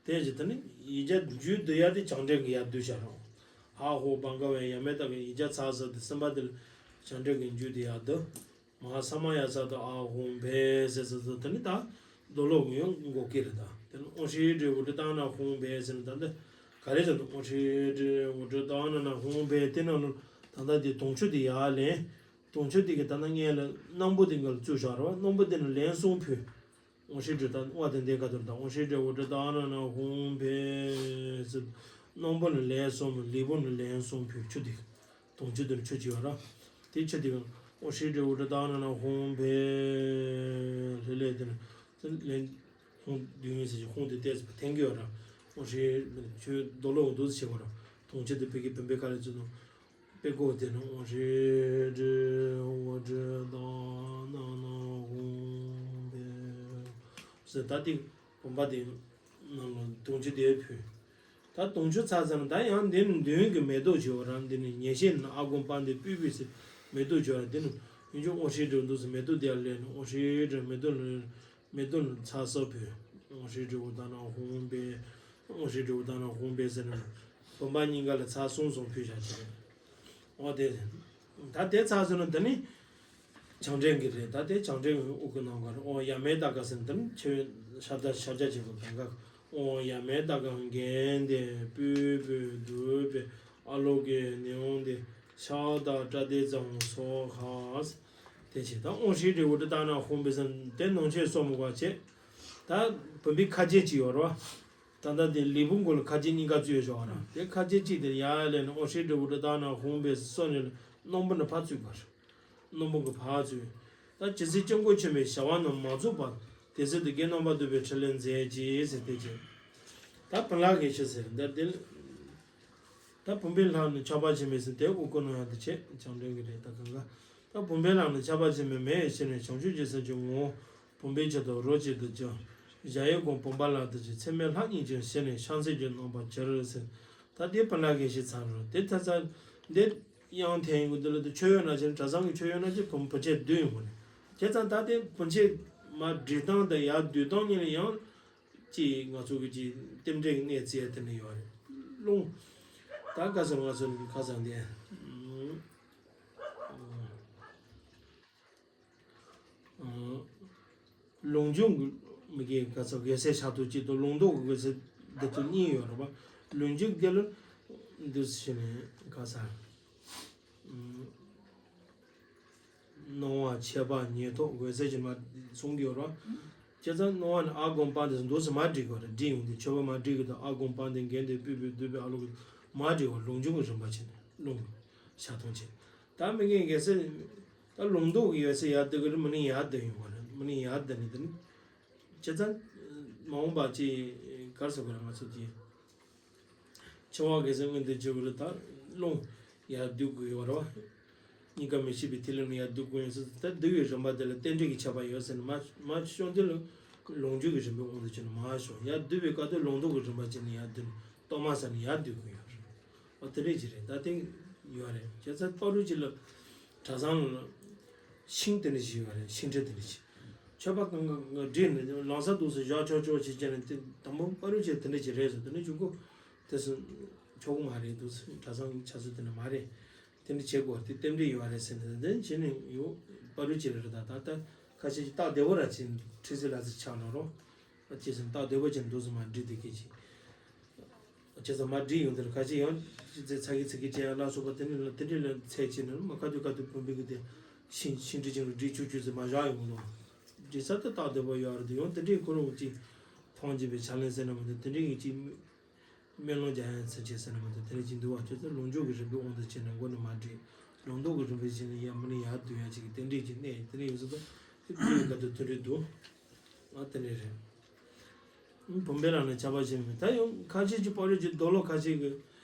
དེ་བཞིན་དེ་ནི་ཡིག་བརྒྱ་མཇུག་བསྡུ་ཡ་དེ་བྱང་འགྲེལ་གྱི་ཡར་བསྡུ་བཞག་ར། ཧ་ཧོ་བང་ག་བའི་ཡ་མེ་ཏ་གི་ཡིག་བརྒྱ་ཚར་ཟེར་དེ་གསུམ་པ་དེ་ལ་བྱང་འགྲེལ་གྱི་མཇུག་དེ་ཡར་བསྡུ། མ་ཧཱ་ས་མ་ཡ་ས་ཏ་ཨ་ཧོ་ཧུམ་བྷེ་ཟེར་ཟེར་ཟེར། དེ་ནི་ད་རྡོ་ལོ་གི་ཡང་མགོ་སྐོར་རེད་ད། དེ་ནི་ཨོཾ་ཧྲཱིཿ་ཏྲེ་ཧཱུྃ་ཏྲི་ཏ་ན་ཧཱུྃ་བྷེ་ཟེར་ནས་ད་འདི་ག་རེ་ཟེར་ན། ཨོཾ་ཧྲཱིཿ་ཏྲེ་ཧཱུྃ་ཏྲི་ཏ་ན་ན་ཧཱུྃ་བྷེ་དེ་ནང་ལ་ད་ལྟ་དེ་དུང་ཆུ་དེ་ཡར་ལེན། དུང་ཆུ་དེ་གི་ད་ལྟ་སྔོན་ལ་སྣམ་བུ་དེ་ག་ལ་བཙུགས་བཞག་རེད་བ། སྣམ་བུ་དེ་ནི་ལན་གསུམ་ཕུལ། ཨོཾ་ཧྲཱིཿ་ཏྲེ་ཏ་ན་བ་དེ་འདི་ག་དུར་ད། ཨོཾ་ཧྲཱིཿ་ཏྲེ་ཧཱུྃ་ཏྲི་ཏ་ན་ན་ཧཱུྃ་བྷེ་ཟེར། སྣམ་བུ་ནི་ལན་གསུམ། ལུས་པོ་ནི་ལན་གསུམ་ཕུལ། ཆུ་དེ་དུང་ཆུ་དེ་ནི་ཆུ་གཅིག་ཡོད་ར། དེ་ཆུ་དེ་ག་ཨོཾ་ཧྲཱིཿ་ཏྲེ་ཧཱུྃ་ཏྲི་ཏ་ན་ན་ཧཱུྃ་བྷེ་ལྷེ་ལྷེ་དེ་ནི་དེ་ལན་ཧཱུྃ་བདུན་ཡིན་ཟེར་གྱི་ཧཱུྃ་དེ་ཏོག་ཙམ་འཐེན་གྱི་ཡོད་ར། ཨོཾ་ཧྲཱིཿ་ཆུ་རྡོ་ལོ་གི་འདུག་ཟེར་བྱེད་དགོས་ར། དུང་ཆུ་དེ་ཕ་གི་བུམ་པའི་ཁ་ལ་བཙུགས་ནོ། དཔེ་ཀོ་དེ་ནི་ཨོཾ་ཧྲཱིཿ་ཏྲེ་ཧཱུྃ་ཏྲི་ཏ་ན་ན་ཧཱུྃ་བྷེ་ཟེར། ད་དེ་བུམ་པ་དེ་ནང་ལ་དུང་ཆུ་དེ་ཕུལ། ད་དུང་ཆུ་ཚར་ཚར་ན་ད་ཡང་འདི་ནི་མདུན་གྱི་མེ་ཏོག་བྱེད་པ་ར། འདི་ནི་ཉེ་ཤེས་ནི་ཨ་དགོན་པ་འདི་སྤུས་སྤུས་ཟེར་མེ་ཏོག་བྱེད་པ་ར། འདི་ནི་ཡིན་ཀྱང་ཨོཾ་ཧྲཱིཿ་ཏྲེ་འདུག་ཟེར་མེ་ཏོག་དེ་ཡར་ལེན་ནས་ཨོཾ་ཧྲཱིཿ་ཏྲེ་མེ་ཏོག་ལ་མེ་ཏོག་ལ་ཚར་གསུམ་ཕུལ། ཨོཾ་ཧྲཱིཿ་ཏྲེ་ཧཱུྃ་ཏྲི་ཏ་ན་ཧཱུྃ་བྷེ། ཨོཾ་ཧྲཱིཿ་ཏྲེ་ཧཱུྃ་ཏྲི་ཏ་ན་ཧཱུྃ་བྷེ་ཟེར་ནས་བུམ་པ་སྙིང་ག་ལ་ཚར་གསུམ་གསུམ་ཕུལ་བཞག་ཅིག་རེད། ཨོ་དེ་ད་དེ་ཚར་སོང་ན་ད་ནི་བྱང་འགྲེལ་གྱི་རེད། ད་དེ་བྱང་འགྲེལ་གྱི་དབུ་གུ་ནང་ག་རེད། ཨོཾ་ཡ་མེ་ཏ་ཀ་ཟེར་ནས་ད་ནི་ཆོས་ཤར་ད་ཤར་རྒྱ་ཆེན་པོ་གང་ག་ཨོཾ་ཡ་མེ་ཏ་ཀ་གན་དེ་པུས་པུས་བདུད་པའི་ཨ་ལོ་ཀེ་ནེའུ་དེ་ཤ་དང་པྲ་ཏི་ཙང་སོ་ཧ། དེ་བྱས་ད་ཨོཾ་ཧྲཱིཿ་ཏྲེ་ཧཱུྃ་ཏྲི་ཏ་ན་ཧཱུྃ་བྷེ་ཟེར་དེ་ནང་ཆོས་སོ་མོ་ག་བྱས། ད་བུམ་པའི་ཁ་རྗེ་གཅིག་ཡོད་རེད་བ། ད་ལྟ་དེ་ལུས་པོ་མགོ་ལ་ཁ་རྗེ་གཉིས་ཀ་བཙུགས་ཡོད་ཤོག་ར། དེ་ཁ་རྗེ་གཅིག་དེ་ཡར་ལེན་ནས་ཨོཾ་ཧྲཱིཿ་ཏྲེ་ཧཱུྃ་ཏྲི་ཏ་ན་ཧཱུྃ་བྷེ་སོགས་ནས་སྣམ་བུ་ནི་ཕར་བཙུགས་པ་རེད། སྣམ་བུ་གི་ཕར་བཙུགས། ད་ཇི་སྲིད་དཀྱིལ་འཁོར་ཆེན་པོའི་བྱ་བ་རྣམས་མ་རྫོགས་བར་དེ་སྲིད་དུ་རྒྱན་རྣམ་པར་བསྡུས་པའི་ཕྲིན་ལས་མཛད་ཅིག་ཟེར་དེ་བྱས། ད་བུམ་ལྷ་གི་ཕྱིར་ཟེར་འདིར་དེ། ད་བུམ་པའི་ལྷ་ནི་ཁྱབ་པ་ཆེན་པོའི་ཟེར་དེ་དབུ་གུ་ནང་ཡང་དེ་བྱས་བྱང་འགྲེལ་གྱི་རེད་ད་གང་ག་ད་བུམ་པའི་ལྷ་ནི་ཁྱབ་པ་ཆེན་པོའི་མེ་ཡི་ཕྱིར་ནི་བྱང་ཆུབ་ཀྱི་སེམས་ཀྱི་ངོ་བོ་བུམ་པའི་ཆེད་དུ་རོ་གཅིག་ཏུ་གྱུར། གཞལ་ཡས་ཁང་བུམ་པ་ལ་དེ་བཞིན་ཚད་མེད་ལྷ་གཉིས་ཀྱི་ཕྱིར་ནི་ཕྱག་མཚན་གྱི་རྣམ་པར་གྱུར་ཟེར། ད་དེ་བུམ་ལྷ་གི་ཕྱིར་ཚར་རོ། དེ་ཐ་ཚ་འདི་དབྱངས་འཐེན་ཡོང་གི་འདི་ལ་དེ་ཆོས་ཡོད་ན་ཅི་གྲྭ་ཚང་གི་ཆོས་ཡོད་ན་ཅི་བུམ་བུམ་ཆེན་བདུན་ཡོང་གི་རེད། བྱས་ཙང་ད་དེ་བུམ་ཆེན་ མ་བསྒྲིགས་སྟངས་དང་ཡར་བསྡུས་སྟངས་གཉིས་ལ་ཡང་ཅིག་ང་ཚོ་གི་ཅིག་རྟེན་འབྲེལ་གྱི་གནས་བརྩི་ཡ་དེ་འདྲ་ཡོད་རེད། རླུང་། ད་ག་ཟེར་ང་ཚོ་ཁ་སང་དེ། ཨ། ལུགས་འབྱུང་གི་མི་དགེ་ག་ཚོད་དགེ་ཚད་ཆགས་ཐུབ་ཅིག་དང་ལུགས་ལྡོག་གི་དགེ་ཚད་བསྡུ་ཐུབ་གཉིས་ཡོད་རེད་པ། ལུགས་འབྱུང་དེ་ལ་འདུ་ཟེར་ནས་ག་ས། སྣང་བ་མཆེད་པ་ཉེར་ཐོབ་དགེ་ཚད་ཀྱི་མ་གསུང་གི་ཡོད་རེད་པ། བྱས་ཙང་སྣང་བ་ནི་ཨ་སྒོམ་སྤངས་ཏེ་འདུ་ཟེར་མ་བསྒྲིགས་པ་རེད། བསྒྲིགས་ཡོང་དུས་མཆེད་པ་མ་བསྒྲིགས་གི་དང་ཨ་སྒོམ་སྤངས་ཏེ་འགལ་ཏེ་སྤུས་པའི་བསྡུས་པའི་ཨ་ལོ་གི་མ་བསྒྲིགས་པ་ལུགས་འབྱུང་གི་རིམ་པ་བྱས་ནས་ལུགས་ཆགས་སྟངས་བྱས། ད་མི་དགེ་དགེ་ཚད། ད་ལུགས་ལྡོག་གི་ཡོད་ཚད་ཡར་བསྡུ་གི་རེད། མི་ནི་ཡར་བསྡུ་ཡོང་བ་རེད། མི་ནི་ཡར་བསྡུ་ནི་དེ་ནི། བྱས་ཙང་། མ་འོངས་པ་ཅིག་ག་རེ་ཟེར་དགོས་རེད། ང་ཚོ་གི་འཆི་བ་དགེ་ཚད་མངོན་དུ་གྱུར་པ་རེད། ད་རླུང་ཡར་བསྡུ་དགོས་ཡོད་རེད་པ། གཉིས་ཀ་མི་ཤིགས་པའི་ཐིག་ལེ་རྣམས་ཡར་བསྡུ་དགོས་ཡོད་ཟེར། ད་བསྡུ་བའི་རིམ་པ་དེ་ལ་རྟེན་འབྲེལ་གྱི་ཁྱད་པར་ཡོད་ཟེར་ནས་མ་མ་ཤོང་དུས་ལ་ལུགས་འབྱུང་གི་རིམ་པའི་དབང་དུ་བྱས་ནས་མ་ཤོང་། ཡར་བསྡུ་བའི་སྐབས་དུ་ལུགས་ལྡོག་གི་རིམ་པ་བྱས་ནས་ཡར་བསྡུ་ནས་གཏོར་མ་ཟ་ནས་ཡར་བསྡུ་དགོས་ཡོད་རེད། འོ་དེ་འདྲས་ཅིག་རེད། ད་དེ་ཡོད་རེད། བྱས་ཙང་བར་དུ་ཅིག་ལ་གྲྭ་ཚང་ལ་ཤིང་དེ་འདྲས་ཅིག་ཡོད་རེད། ཤིང་འབྲས་དེ་འདྲས་ཅིག་མཆོད་པ་གང་ག་བསྒྲིགས་ནས་ལམ་སང་འདུག་སེ་བཞག་ཆོག་ཆོག་བྱེད་ཀྱི་ནས་དེ་དང་པོ་བར་དུ་ཅིག་དེ་འདྲས་ཅིག་རེད་ཟེར། དེ་འདྲས་བྱུང་གོ་དེ་སུ་ཆོག་གི་མ་རེད། འདུག་སེ་གྲྭ་ཚང་གི་ཆགས་སྲོལ་དེ་འདྲ་མ་རེད། དེ་འདྲ་བྱེད་དགོས་དེ་རྟེན་འབྲེལ་ཡོད་རེད་ཟེར་ནས་དེ་བྱས་ནས་ཡོད། བར་དུ་ཅིག་རེད། ད་ད་ད་ཁ་ཤས་ཀྱིས་སྟག་བདེ་པོ་ར་ཅིག་ཁྲི་ཚེ་ལ་ཚེ་ཆགས་འགྲོ་རོགས། ཅེས་སུ་སྟག་བདེ་པོ་ཅན་འདུག་སེ་མ་བསྒྲིགས་དེ་སྐད་ཅིག་བྱས་ཙང་མ་བསྒྲིགས་ཡོང་དེར་ཁ་ཅིག་ཡང་ཅི་ཚེ་ཚ་གི་ཚི་གི་བྱས་ཡ་ལ་སོགས་པ་དེ་འདྲ་ལ་དེ་འདྲ་ལ་ཚད་ཅིག་ནས་མ་ཁ་དུས་ཁ་དུས་བུམ་པའི་གི་དེ་ཤིང་ཤིང་འབྲས་ཅན་ལ་བསྒྲིགས་ཆུག་ཆུག་ཟེར་མ་བཞག་ཡོང་གི་འདུག་བསྒྲིགས་ས་དེ་སྟག་བདེ་པོ་ཡོད་རེད། དེ་ཡང་དེ་འདྲའི་ཁོ་རང་ཅིག་མཐོང་བྱེད་པའི་ཕྱག་ལེན་ཟེར་ན་མི་འདུག་དེ་འདྲའི་གི་ཅིག་སྨོན་ལམ་རྒྱག་ཡ་ཚུན་ཆད་ཟེར་ན་མི་འདུག་དེ་འདྲ་ཅིག་འདུག་བ། ཁྱོད་ཚོ་ལུགས་འབྱུང་གི་རིམ་པའི་དབང་དུ་བྱས་ནས་མགོ་ནས་མ་བསྒྲིགས། ལུགས་ལྡོག་གི་རིམ་པས་བྱས་ནས་ཡར་མི་ནས་ཡར་བསྡུ་ཡ་ཅིག་གི་རྟེན་འབྲེལ་གྱི་གནས་དེ་འདྲ་ཡོད་ས་དང་དེ་བསྡུ་ཡི་སྐབས་དུ་དེ་འདྲ་འདུག་ང་དེ་འདྲ་རེད། བུམ་པའི་ལམ་ནས་ཁྱབ་པ་ཞིག་མིན། ད་ཡང་ཁ་ཤས་ཀྱི་པར་རིས་ཀྱི་རྡོ་ལོ་ཁ་ཤས་ཀྱི་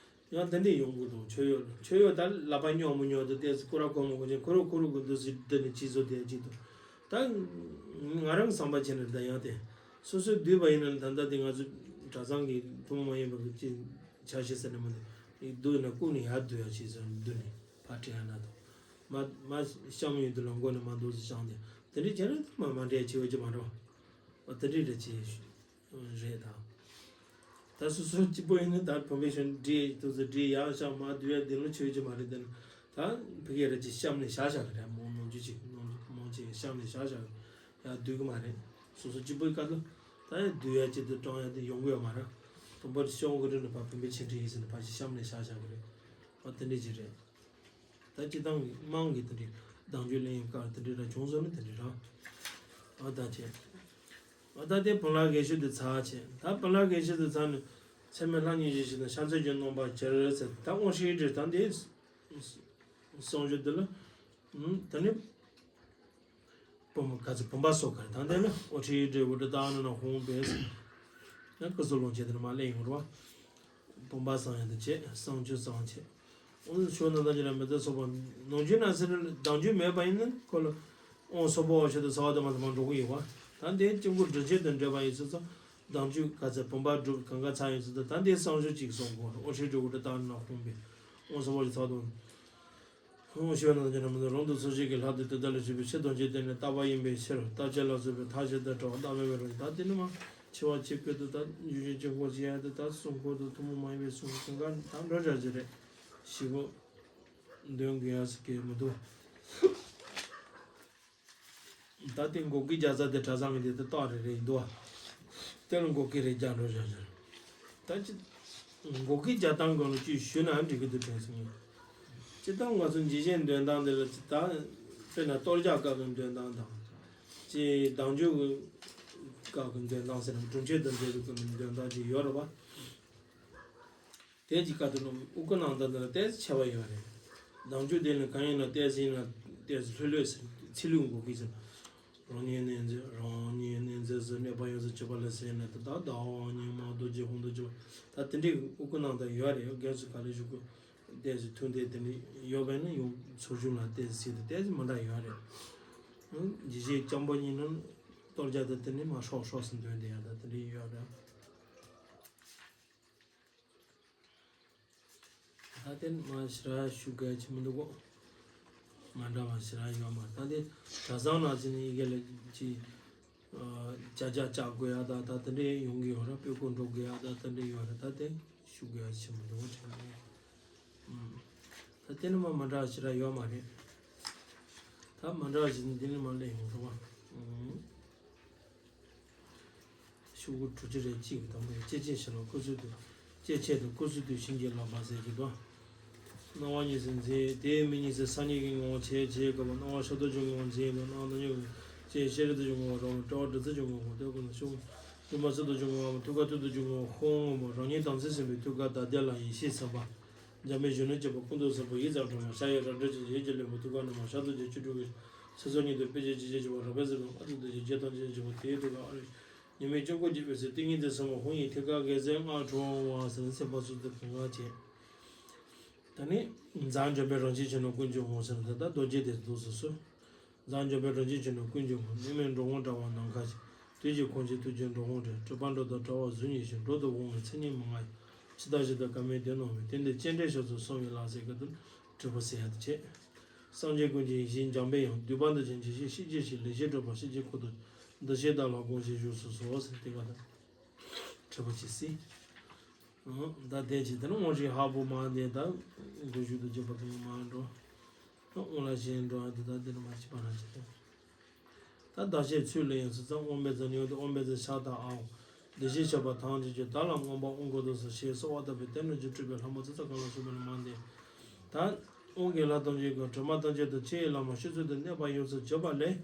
ཡང་དེ་འདྲ་ཡོང་གི་འདུག་མཆོད་ཡོད་མཆོད་ཡོད་ད་ལག་པ་རྙོག་མི་རྙོག་དེ་ཏོག་ཙམ་སྐོར་ར་གོ་མ་གོ་ཅན་ཁོ་རུ་ཁོ་རུ་གི་འདུག་སེ་བསྡད་ནས་ཅི་བཟོ་དེ་ཅི་འདུག་ད་ང་རང་བསམ་པ་བྱས་ན་ད་ཡང་དེ་སོ་སོས་བསྡུས་པ་ཡིན་ན་ད་ལྟ་དེ་ང་ཚོ་གྲྭ་ཚང་གི་ཐུན་མོང་མ་ཡིན་པ་གི་ཅི་ཆ་ཤས་ཟེར་ན་མི་འདུག་བསྡུས་ན་ཀུན་ནས་ཡར་བསྡུ་ཡ་ཅི་བཟོ་བསྡུ་ནས་ཕར་དྲན་ཡ་ན་དང་མ་མ་གཤམ་ཡོད་དུ་ལ་མགོ་ནས་མ་འདུག་སེ་བཞག་དེ་དེ་འདྲ་བྱས་ན་ད་མ་མ་འདྲ་ཅི་བ་ཅི་མ་འགྲོ་བ་དེ་འདྲ་རེད་ཅི། རེད་ད། ད་སོ་སོ་གཅིག་པོ་ཡིན་ན་ད་བུམ་པའི་ཤིང་བསྒྲིགས་དུས་སུ་བསྒྲིགས་ཡག་ཤག་མ་བསྡུ་ཡ་དེ་ལ་ཆོས་ཀྱི་མ་རེད་དེ་ན། ད་ཕ་གི་ར་ཅིག་གཤམ་ནས་བཞག་བཞག་གི་རེད། མང་མང་ཆུ་ཅིག་མང་མང་ཆེ་གཤམ་ནས་བཞག་བཞག་གི་ཡ་བསྡུ་གི་མ་རེད། སོ་སོ་གཅིག་པོའི་སྐབས་ལ་ད་ཡ་བསྡུ་ཡ་ཅིག་ཏུ་སྤྲང་ཡ་དེ་ཡོང་གི་ཡོད་མ་རེད། དང་པོ་ཤོག་གི་རིང་ནས་ཕ་བུམ་པའི་ཆེ་འབྲིང་ཡིན་ཟེར་ནས་ཕ་ཅིག་གཤམ་ནས་བཞག་བཞག་གི་རེད། ཨ་དེ་འདྲ་ཅིག་རེད། ད་སྤྱི་བཏང་གི་དམངས་ཀྱི་དེ་འདྲའི་གདེང་ཚོད་ལེན་ཡོང་སྐབས་དེ་འདྲའི་རང་བྱུང་སོང་ན་དེ་འདྲའི་རང་། ཨ་ད་ཅེ། ཨ་ད་དེ་བུམ་ལྷ་དགེ་ཤོས་དེ་ཚར་བྱས། ད་བུམ་ལྷ་དགེ་ཤོས་དེ་ཚར་ནས་ཚད་མེད་ལྷ་ཉིད་ཀྱི་ཞིང་དང་ཤར་ཚད་ཀྱི་སྣང་བ་གྱེར་ཟེར། ད་དབང་ཧྲིལ་སྒྲིལ་ད་འདི་གསང་སྤྱོད་འདི་ལ་ད་ནི་བུམ་ག་ཚོད་བུམ་པ་སོགས་ག་རེ་ད་འདི་ལ་དབང་ཧྲིལ་སྒྲིལ་འུ་དྲི་ད་ཨ་ན་ན་ཧོང་པས་ན་ཀུ་སུ་ལོང་བྱས་དེ་ནས་མ་ལེན་ཡོང་རུ་བ། བུམ་པ་བསང་ཡང་དུ་བྱེད། གསང་སྤྱོད་བསང་བྱེད། དབང་ཕྱུག་རྣམས་དང་བཅས་ན་མི་ཚེ་སོགས་པ་ནོར་རྒྱུ་ན་ཟེར་ན་ལྡང་རྒྱུ་མེད་པ་ཡིན་ན་ཁོ་ལ་དབང་སོག་པོ་བ་ཤོད་དུ་ཚ་བ་དུ་མ་དུ་མ་འགྲོ་གི་ཡོད་པ། ད་འདི་སྐྱབས་མགོན་དྲིན་ཆེན་དང་འབྲེལ་བ་ཡིན་ཚུལ་ཚོ་ལྡང་རྒྱུ་ག་ཚད་བུམ་པ་སྒྲུབ་གང་ག་ཚ་ཡིན་ཚུལ་དུ་ད་འདི་གསང་སྤྱོད་ཅིག་གསུང་དགོས་རུ་དབང་ཧྲིལ་སྒྲིལ་འུ་དྲི་ད་ན་ཧོང་པས་དབང་སོག་པོ་ཅིག་ཚ་བ་དུ་མ། དབང་ཕྱུག་རྣམས་ཀྱི་རྣམ་པར་རང་དང་ཚོགས་བཅས་ཀྱི་ལྷ་དང་དེ་དག་ལ་བཞུགས་པའི་ཕྱིར་དང་རྗེས་དེ་ནི་བརྟག་པ་ཡིན་པའི་ཕྱིར་བརྟག་དཔྱད་ལ་སོགས་པའི་ཐག་བཅད་དང་བྲལ་བ་བརྟག་མེད་པའི་རང་བཞིན་ད་དེ་ནི་མ་འཆི་བ་འཆི་ཁུལ་དུ་ད་ཡུལ་ཅན་གྱི་འཁོར་བཅས་ཡ་དེ་ད་གསུང་འཁོར་དུ་ཐུན་མོང་མ་ཡིན་པའི་གསུང་གི་ཀུན་དགའ་ད་འགྲོ་བྱ་ཅི་རེད་ཞིག་པོ་འདོན་དགོས་ཡ་ཟེར་གི་མི་འདུག་ད་དེ་འགོག་གི་རྒྱ་ཚ་དེ་གྲྭ་ཚང་གི་དེ་ད་རྟགས་རེ་རེ་ཡིན་འདུག་བ། དེ་ལ་འགོག་གི་རེད་རྒྱ་འགྲོ་བྱ་ཅི་རེད། ད་ཅི། འགོག་གི་རྒྱ་སྟངས་སྒང་ལ་ཅིག་ཞུས་ན་འགྲིག་གི་འདུག་དྲན་སོང་ངས། སྤྱིར་བཏང་ང་ཚོ་འཇིགས་བྱེད་འདོན་སྟངས་འདི་ལ་ཅིག་ད། དཔེར་ན་གཏོར་རྒྱག་སྐབས་ཀྱི་འདོན་སྟངས་དང་། ཅིག་ལྡང་རྒྱུ་གི་སྐབས་ཀྱི་འདོན་སྟངས་ཟེར་ན་སྒྲུབ་མཆོད་དང་འབྲེལ་བའི་སྐབས་ཀྱི་འདོན་སྟངས་ཅིག་ཡོད་རེད་པ། དེ་གཅིག་སྐབས་དུ་ནི་དབུ་སྐུད་གནང་སྟངས་འདི་ལ་ཏོག་ཙམ་ཁྱད་པར་ཡོད་རེད། ལྡང་རྒྱུ་དེ་ནི་གང་ཡིན་ན་ཏོག་ཙམ་ཡིན་ན་ཏོག་ཙམ་ལྷོད་ལྷོད་ཟེར་ཚིག་ལྷུག་འགོག་གི་ཟེར། རང་ཉིད་གནས་མཛད་རང་ཉིད་གནས་མཛད་ཟེར་གནས་པ་ཡོངས་སུ་གྱུར་པ་ལ་ཟེར་ནས་ད་ལྟ་བདག་དབང་ཉིད་མ་རྡོ་རྗེ་ཧོང་རྡོ་རྗེ་བ་ད་དེ་འདྲའི་དབུ་སྐུད་གནང་སྟངས་ཡོད་རེད། རྒན་ཚོས་ག་ལེར་ཞུ་དགོས་ཏོག་ཙམ་ཐུགས་འདེད་དེ་འདྲ་ཡོད་པས་ན་ཡང་ཚོགས་ཆུང་ལ་ཏོག་ཙམ་ཟེར་དུས་ཏོག་ཙམ་མི་འདྲ་ཡོད་རེད། འཇིགས་བྱེད་སྤྱང་པོ་གཉིས་ནི་གཏོར་རྒྱག་དང་དེ་ནི་མ་ཧྲོག་ཧྲོག་ཟེར་འདོན་དེ་ཡང་ད་དེ་འདྲ་ཡོད་རེད། ད་དེ་མ་ཞེ་དྲག་ཞུ་དགོས་ཀྱི་མི་འདུག་གོ། མ་འདྲ་བ་ཞེ་དྲག་ཡོད་མ་རེད། ད་དེ་གྲྭ་ཚང་ནང་ཚན་ཡི་གེ་ལ་ཅི་ ཨ་ཅ་ཅ་བཅག་དགོས་ཡ་ད་ད་དེ་འདྲས་ཡོང་གི་ཡོད་ར། སྤུ་གུ་འགྲོ་དགོས་ཡ་ད་དེ་འདྲས་ཡོད་ར། ད་དེ་ཞུ་དགོས་ཡ་ཆེན་པོ་འདུག་བ་དྲན་གི། ཨུམ། ད་དེ་ནི་མ་མ་འདྲ་ཞིག་ར་ཡོད་མ་རེད། ད་མ་འདྲ་ཞིག་འདི་ནི་མ་ལས་ཡོང་འགྲོ་བ། ཨུམ། ཤོག་གུ་དྲུག་ཅུ་རེ་གཅིག་གི་དང་པོ་ཡི་སྐྱེ་མཆེད་བཞི་ལ་སྐུ་གསུང་ཐུགས། སྐྱེ་མཆེད་དུ་སྐུ་གསུང་ཐུགས་བྱིན་གྱིས་བརླབས་པ་ཟེར་གྱི་འདུག། སྣང་བ་གཉིས་སུ་འཛིན། དེའི་མིག་གཉིས་སུ་སངས་རྒྱས་ཀྱི་ངོ་བོ་ཆེ་ཆེ་བཀོད་པ། སྣང་བ་ཤར་དུ་བྱུང་ངོ་བོ་འཛིན་དང་། སྣང་བ་དང་ཉེ་བའི་ཅེས་ཤེས་རབ་ཏུ་བྱུང་ངོ་བོ་རང་དབང་། དཔྲལ་བ་བྲི་ཚུལ་བྱུང་ངོ་བོ་ལྟོས་གོས་ན་ཤོག། སྒྱུ་མ་ཚུལ་དུ་བྱུང་ངོ་བོ། ཐུགས་ཀ་ཐུག་ཏུ་བྱུང་ངོ་བོ་ཧོ་ངོ་བོ། རང་ཉིད་དམ་ཚིག་ཟིན་པའི་ཐུགས་ཀ་དག་སྟེ་ལ་ཡེ་ཤེས་ཟབ་པ། འཇམ་དཔལ་གཞོན་ནུ་གཅེས་པ་ཀུན་ཏུ་བཟང་པོ། ཡིད་ཙམ་དྲན་པ་ཤ་ཡི་རལ་གྲི་ཅན། ཡིད་ཀྱི་ལུས་པོ་ཐུགས་ཀ་ན་མ། ཤར་དུ་བྱུང་བཅུ་དྲུག་གི་ཚེ་སྲོག་ཉིད་དུ་དཔེ་བྱད་ཅི་བྱས་བྱུང་བ། རབ་དཔལ་ཟེར་བའི་ལྔ་བཅུ་དོན་བྱེད་བརྒྱད་སྟོང་ཅན་བྱུང་བ། དེའི་ཐུགས་ཀ་ཨ་རུ་ཉི་མའི་དཀྱིལ་འཁོར་གྱི་དབུས་སུ་ཏིང་ངེ་འཛིན་ཟབ་མོ་ཧཱུྃ་ཡི་ཐིག་ཁ་རྒྱལ་མཚན་ལྔ་འཁྲོལ་བ་ཟེར་ནས་སེམས་དཔའ་སུ་ཏུ་གང་ག་བྱས། ད་ནི་འཛམ་བྱོན་པའི་རང་བཞིན་ཆེན་པོ་ཀུན་གྱི་ངོ་བོ་ཟེར་ནས་ད་རྡོ་རྗེ་དེ་འདུག་སེ་སོ། འཛམ་བྱོན་པའི་རང་བཞིན་ཆེན་པོ་ཀུན་གྱི་ངོ་བོ། གནས་མལ་འགྲོ་འོང་འདྲ་བ་ནམ་མཁའ་བཞིན། དུས་ཀྱི་གོང་ཆེན་དུས་ཀྱི་འགྲོ་འོང་འདྲ། གྲུབ་པ་འགྲོ་དང་བྲལ་བ་གཟུགས་བརྙན་བཞིན། འགྲོ་དང་འོང་བའི་མཚན་ཉིད་མི་མངའ་ཡི། ཇི་ལྟ་ཇི་ལྟར་བཀའ་མིན་དེ་སྣང་བས། དེ་འདིར་སྤྱན་འདྲེན་ཞབས་སུ་སོང་བའི་ལམ་ཟེར་གི་འདུག། དྲིལ་བུ་ཟེར་ཡ་དེ་བྱས། སངས་རྒྱས་ཀུན་གྱི་ཡིད་བཞིན་འཇམ་དཔལ་དབྱངས། འདུས་པ་འདི་ཕྱིར་འཇིགས་བྱེད་ཤེས་བྱའི་ཕྱིར། ལེགས་བཤད་སྒྲུབ་པ་ཤེས་བྱའི་འཁོར་དུ། འདུ་ཤེས་དག་ལ་དགོངས་ཤིག་བཞུགས་སུ་གསོལ་ཟེར་དེ་ག་ད་དྲིལ་བུ་ཅིག་སྲིད། ཨང་། ད་དེ་ཅི་དེ་ནི་དབང་ཞིང་ཧ་པོ་མ་དེ་ད་དགུ་བཞུགས་དུ་བརྗོད་པ་དང་མ་འགྲོ། དབང་ལ་ཞེན་འགྲོ་ཨ་དེ་ད་དེ་ནི་མ་ཅི་པ་ར་ཅི་དང་། ད་བདག་གཞན་ཚུལ་ལས་ཡོངས་སུ་བརྩམས། དབང་པོའི་ཚུལ་ནི་ཡོངས་ཏེ། དབང་པོའི་ཚུལ་ཕྱག་དང་ཨའོ། བདེ་གཤེགས་ཁྱབ་པ་དང་ཐོས་ཀྱི་བདག་ལ་མངོན་པར་དབང་བསྐུར་དུ་གསོལ་ཞེས་གསོལ་བ་བཏབ་པས། དེ་རྣམས་ཀྱིས་སྤྲུལ་པའི་ལྷ་མོ་ཙི་ཙི་ག་ལ་སོགས་པ་ལ་མ་འདས། ད་དབང་གི་ལྷ་ཐམས་ཅད་ཀྱང་དྲི་མ་ཐམས་ཅད་དང་ཕྱི་ཡི་ལྷ་མོ་ཕྱི་ཚུལ་དུ་གནས་པ་ཡོངས་སུ་གྱུར་པ་ལས།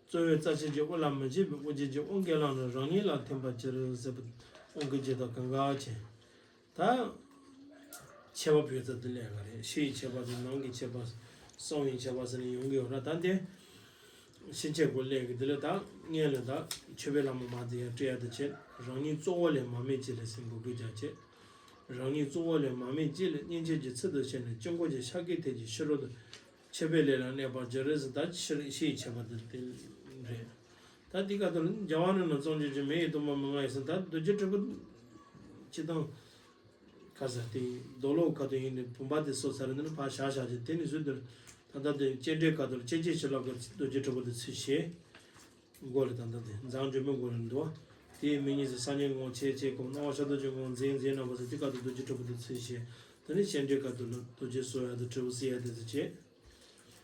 རྩོལ་བས་རྩ་ཆེན་གྱི་དབུ་ལ་མི་བྱེད་པའི་དབུ་འབྱེད་ཀྱི་དབང་གི་ལྷ་རྣམས་རང་ཉིད་ལ་ཐིམ་པར་གྱུར་ཟེར་བའི་དབང་གི་རྒྱུད་དང་གང་ག་བྱས། ད་ཁྱད་པར་བོད་ཚ་དེ་ལས་ག་རེད། ཕྱི་ཡི་ཁྱད་པར་དང་ནང་གི་ཁྱད་པར། གསང་བའི་ཁྱད་པར་ཟེར་ནས་ཡོང་གི་ཡོད་ར། ད་དེ་ཕྱིན་ཆད་གོ་ལས་ཀྱི་དེ་ལས་ད་སྔོན་ལ་ད་མཆོད་པའི་ལྷ་མོ་མ་དེ་ཡང་སྤྲད་ཡ་དེ་བྱས། རང་ཉིད་གཙོ་བོ་ལས་མར་མེ་ལྕེ་ལས་ཟེར་འགོད་ཀྱི་རྒྱ་བྱས། རང་ཉིད་གཙོ་བོ་ལས་མར་མེ་ལྕེ་ལས་སྙིང་རྗེ་གི་ཚུལ་དུ་བྱས་ནས་དཀྱིལ་འཁོར་གྱི་ཤཱཀྱའི་ཐད་ཀྱི་ཕྱི་རོལ་དུ་མཆོད་པའི་ལས་ལ་གནས་པར་གྱུར་ཟེར། ད་ཕྱི་ཕྱི་ཡི་ཁྱད་པར་དེ་དེ་རེད། ད་འདི་ག་དུ་ལ་རྒྱལ་བ་རྣམས་ལ་བརྩོན་འགྲུས་ཀྱི་མེ་ཡི་གཏོར་མ་མི་མངའ་ཡི་ཟེར། ད་རྡོ་རྗེ་དྲིལ་བུ་སྤྱི་དང་། ཁ་ཟེར་དེ་རྡོ་ལོ་ཁ་དུ་ཡིན་ནི་བུམ་པ་དེ་སོ་སར་ནི་ཕར་བཞག་བཞག་ཅིག་དེ་ནི་བཟོས་དེར། ད་ལྟ་དེ་སྤྱན་འདྲེན་ཁ་དུ་ལ་སྤྱན་རྒྱས་བྱིན་རླབས་ཀྱི་རྡོ་རྗེ་དྲིལ་བུ་དེ་ཚུལ་བཞེས། མགོ་ལ་ད་ལྟ་དེ་འཛམ་བྱོན་པའི་མགོ་ལ་འདུག། དེའི་མིག་གཉིས་སུ་སངས་རྒྱས་ངོ་བོ་ཆེ་ཆེ་བཀོད། སྣང་བ་ཤར་དུ་བྱུང་ངོ་བོ་འཛིན་འཛིན་རྣམ་པ་ཟེར་དེ་ཁ་དུ་རྡོ་རྗེ་དྲིལ་བུ་དེ་ཚུལ་བཞེས། དེ་ནི་སྤྱན་འདྲེན་ཁ་དུ་ལ་རྡོ་རྗེ་གསོལ་ཡ་དེ་དྲིལ་བུ་གསོལ་ཡ་དེ་ཚུལ་བྱེད།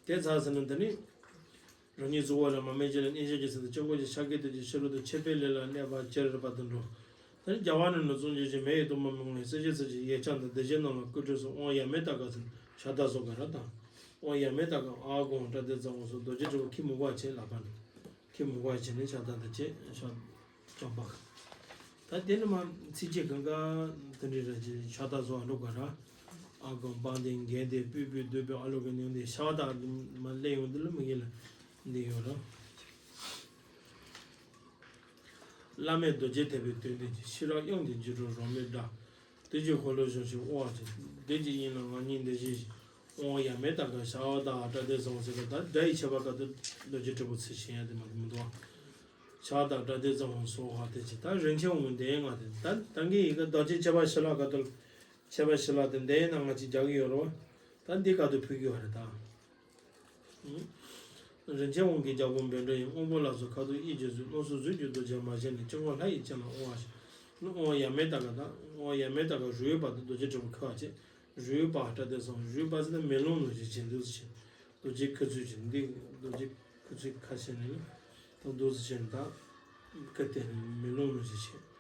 དེ་ཚར་ཟིན་ན་དེ་ནི། རང་ཉིད་གཙོ་བོ་ལ་མར་མེ་ལྕེ་ལས་སྙིང་རྗེ་གི་ཚུལ་དུ་དཀྱིལ་འཁོར་གྱི་ཤཱཀྱའི་ཐད་ཀྱི་ཕྱི་རོལ་དུ་མཆོད་པའི་ལས་ལ་གནས་པར་གྱུར་པ་དུ་འགྲོ། ད་ནི་རྒྱལ་བ་རྣམས་ལ་བརྩོན་འགྲུས་ཀྱི་མེ་ཡི་གཏོར་མ་མི་མངའ་ཡི། སྲས་བཅས་ཚུལ་གྱིས་ཡིད་འཆང་དང་། སྡེ་བཞིའི་རྣམས་ལ་སྐུ་སྤྲུལ་གསོལ། དབང་ཡབ་མེས་ཏཱ་ཀ་ཚུལ་ཕྱག་དར་སོགས་ག་ར་དང་། དབང་ཡབ་མེས་ཏཱ་ཀ་ཨ་དགོངས་སྐྲ་དེ་ཚང་བ་སོགས་རྡོ་རྗེ་དྲིལ་བུ་ཁྱི་མུ་ག་བྱས་ལ་ཕར་འགྲོ། ཁྱི་མུ་ག་བྱས་ནས་ཕྱག་དར་དུ་བྱས་ཕྱག་བཅམ་པ། ད་དེ་ནི་མ་ཚིགས་བཅད་གང་ག་དེ་འདྲའི་ར་ཅིག་ཕྱག་དར་སོགས་ཨ་འགྲོ་ག་ར། ཨ་དགོངས་པ་དེ་འགན་དེ་སྤུས་སྤུས་འདོད་པའི་ཨ་ལོ་གི་ནང་དེ་ཕྱག་དར་མ་སླེབས་ཡོང་དེ་ལ་མི་གི་ལ་འདི་ཡོད་ར། བླ་མེད་རྡོ་རྗེ་ཐེག་པའི་དོན་དེ་ཅི། ཤེས་རབ་དབྱངས་ཀྱི་འཇིགས་སྒྲོལ་རོལ་མོའི་སྒྲ། དུས་ཀྱི་འཁོར་ལོ་སྦྱོང་ཞིང་དབུ་བ་ཅན། བདེ་སྐྱིད་དབྱིངས་ལ་ངང་ཉིད་བདེ་གཤེགས་ཤིང་། དབང་ཡབ་མེས་ཏཱ་ཀ་ཕྱག་དར་སྐྲ་དེ་ཚང་བ་ཟེར་བ་ད་སྒྲ་ཡི་ཁྱད་པར་ཁ་ཐུག་རྡོ་རྗེ་དྲིལ་བུ་ཚུལ་བཞེས་ཡ་དེ་མ་གཏོགས་མི་འདུག་ཨ། ཕྱག་དར་སྐྲ་དེ་ཚང་བ་སོགས་ཧ་དེ་ཅི། ད་རིན་ཆེན་དབང་འདི་ང་དེ་ད་ད་གིན་ཡི་གེ་རྡོ་རྗེ་ཁྱད་པར་ཞི་ལྷག་ཁ་ཐུག་ཁྱད་པར་ཞི་ལྷག་དེ་འདི་ན་ང་ཅིག་རྒྱག་གི་ཡོད་རེད་བ། ད་འདི་ཁ་ཐུག་ཕུལ་གི་ཡོད་རེད་ད། རིན་ཆེན་དབང་གི་རྒྱལ་པོ་བཻ་ཌཱུརྱ་ཡི། དབང་པོ་ལ་སོགས་ཁ་དོག་དབྱིབས་ཀྱི་གཟུགས། སྣང་སྲིད་གཟུགས་ཀྱི་རྡོ་རྗེ་མ་ཞེན་ནས། དཀྱིལ་འཁོར་ལྷ་ཡི་སྤྱན་ལ་དབང་བ་ཞིག། དབང་ཡབ་མེས་ཏཱ་ཀ་དང་། དབང་ཡབ་མེས་ཏཱ་ཀ་རུས་པ་དང་རྡོ་རྗེ་དྲིལ་བུ་ཁུ་བ་བྱས། རུས་པ་སྐྲ་དེ་ཚང་། རུས་པ་ཟེར་ན་མེ་ལོང་ནང་བཞིན་བྱས་འདུག་ཟེར་བྱས། རྡོ་རྗེ་ཁུ་ཚུར་བྱས་འདི་རྡོ་རྗེ་ཁུ་ཚུར་ཁ་ཕྱེ་ནས་ད་འདུག་ཟེར་བྱས་ད་ཁུ་དེ་ནི་མེ་ལོང་ནང་བཞིན་བྱས།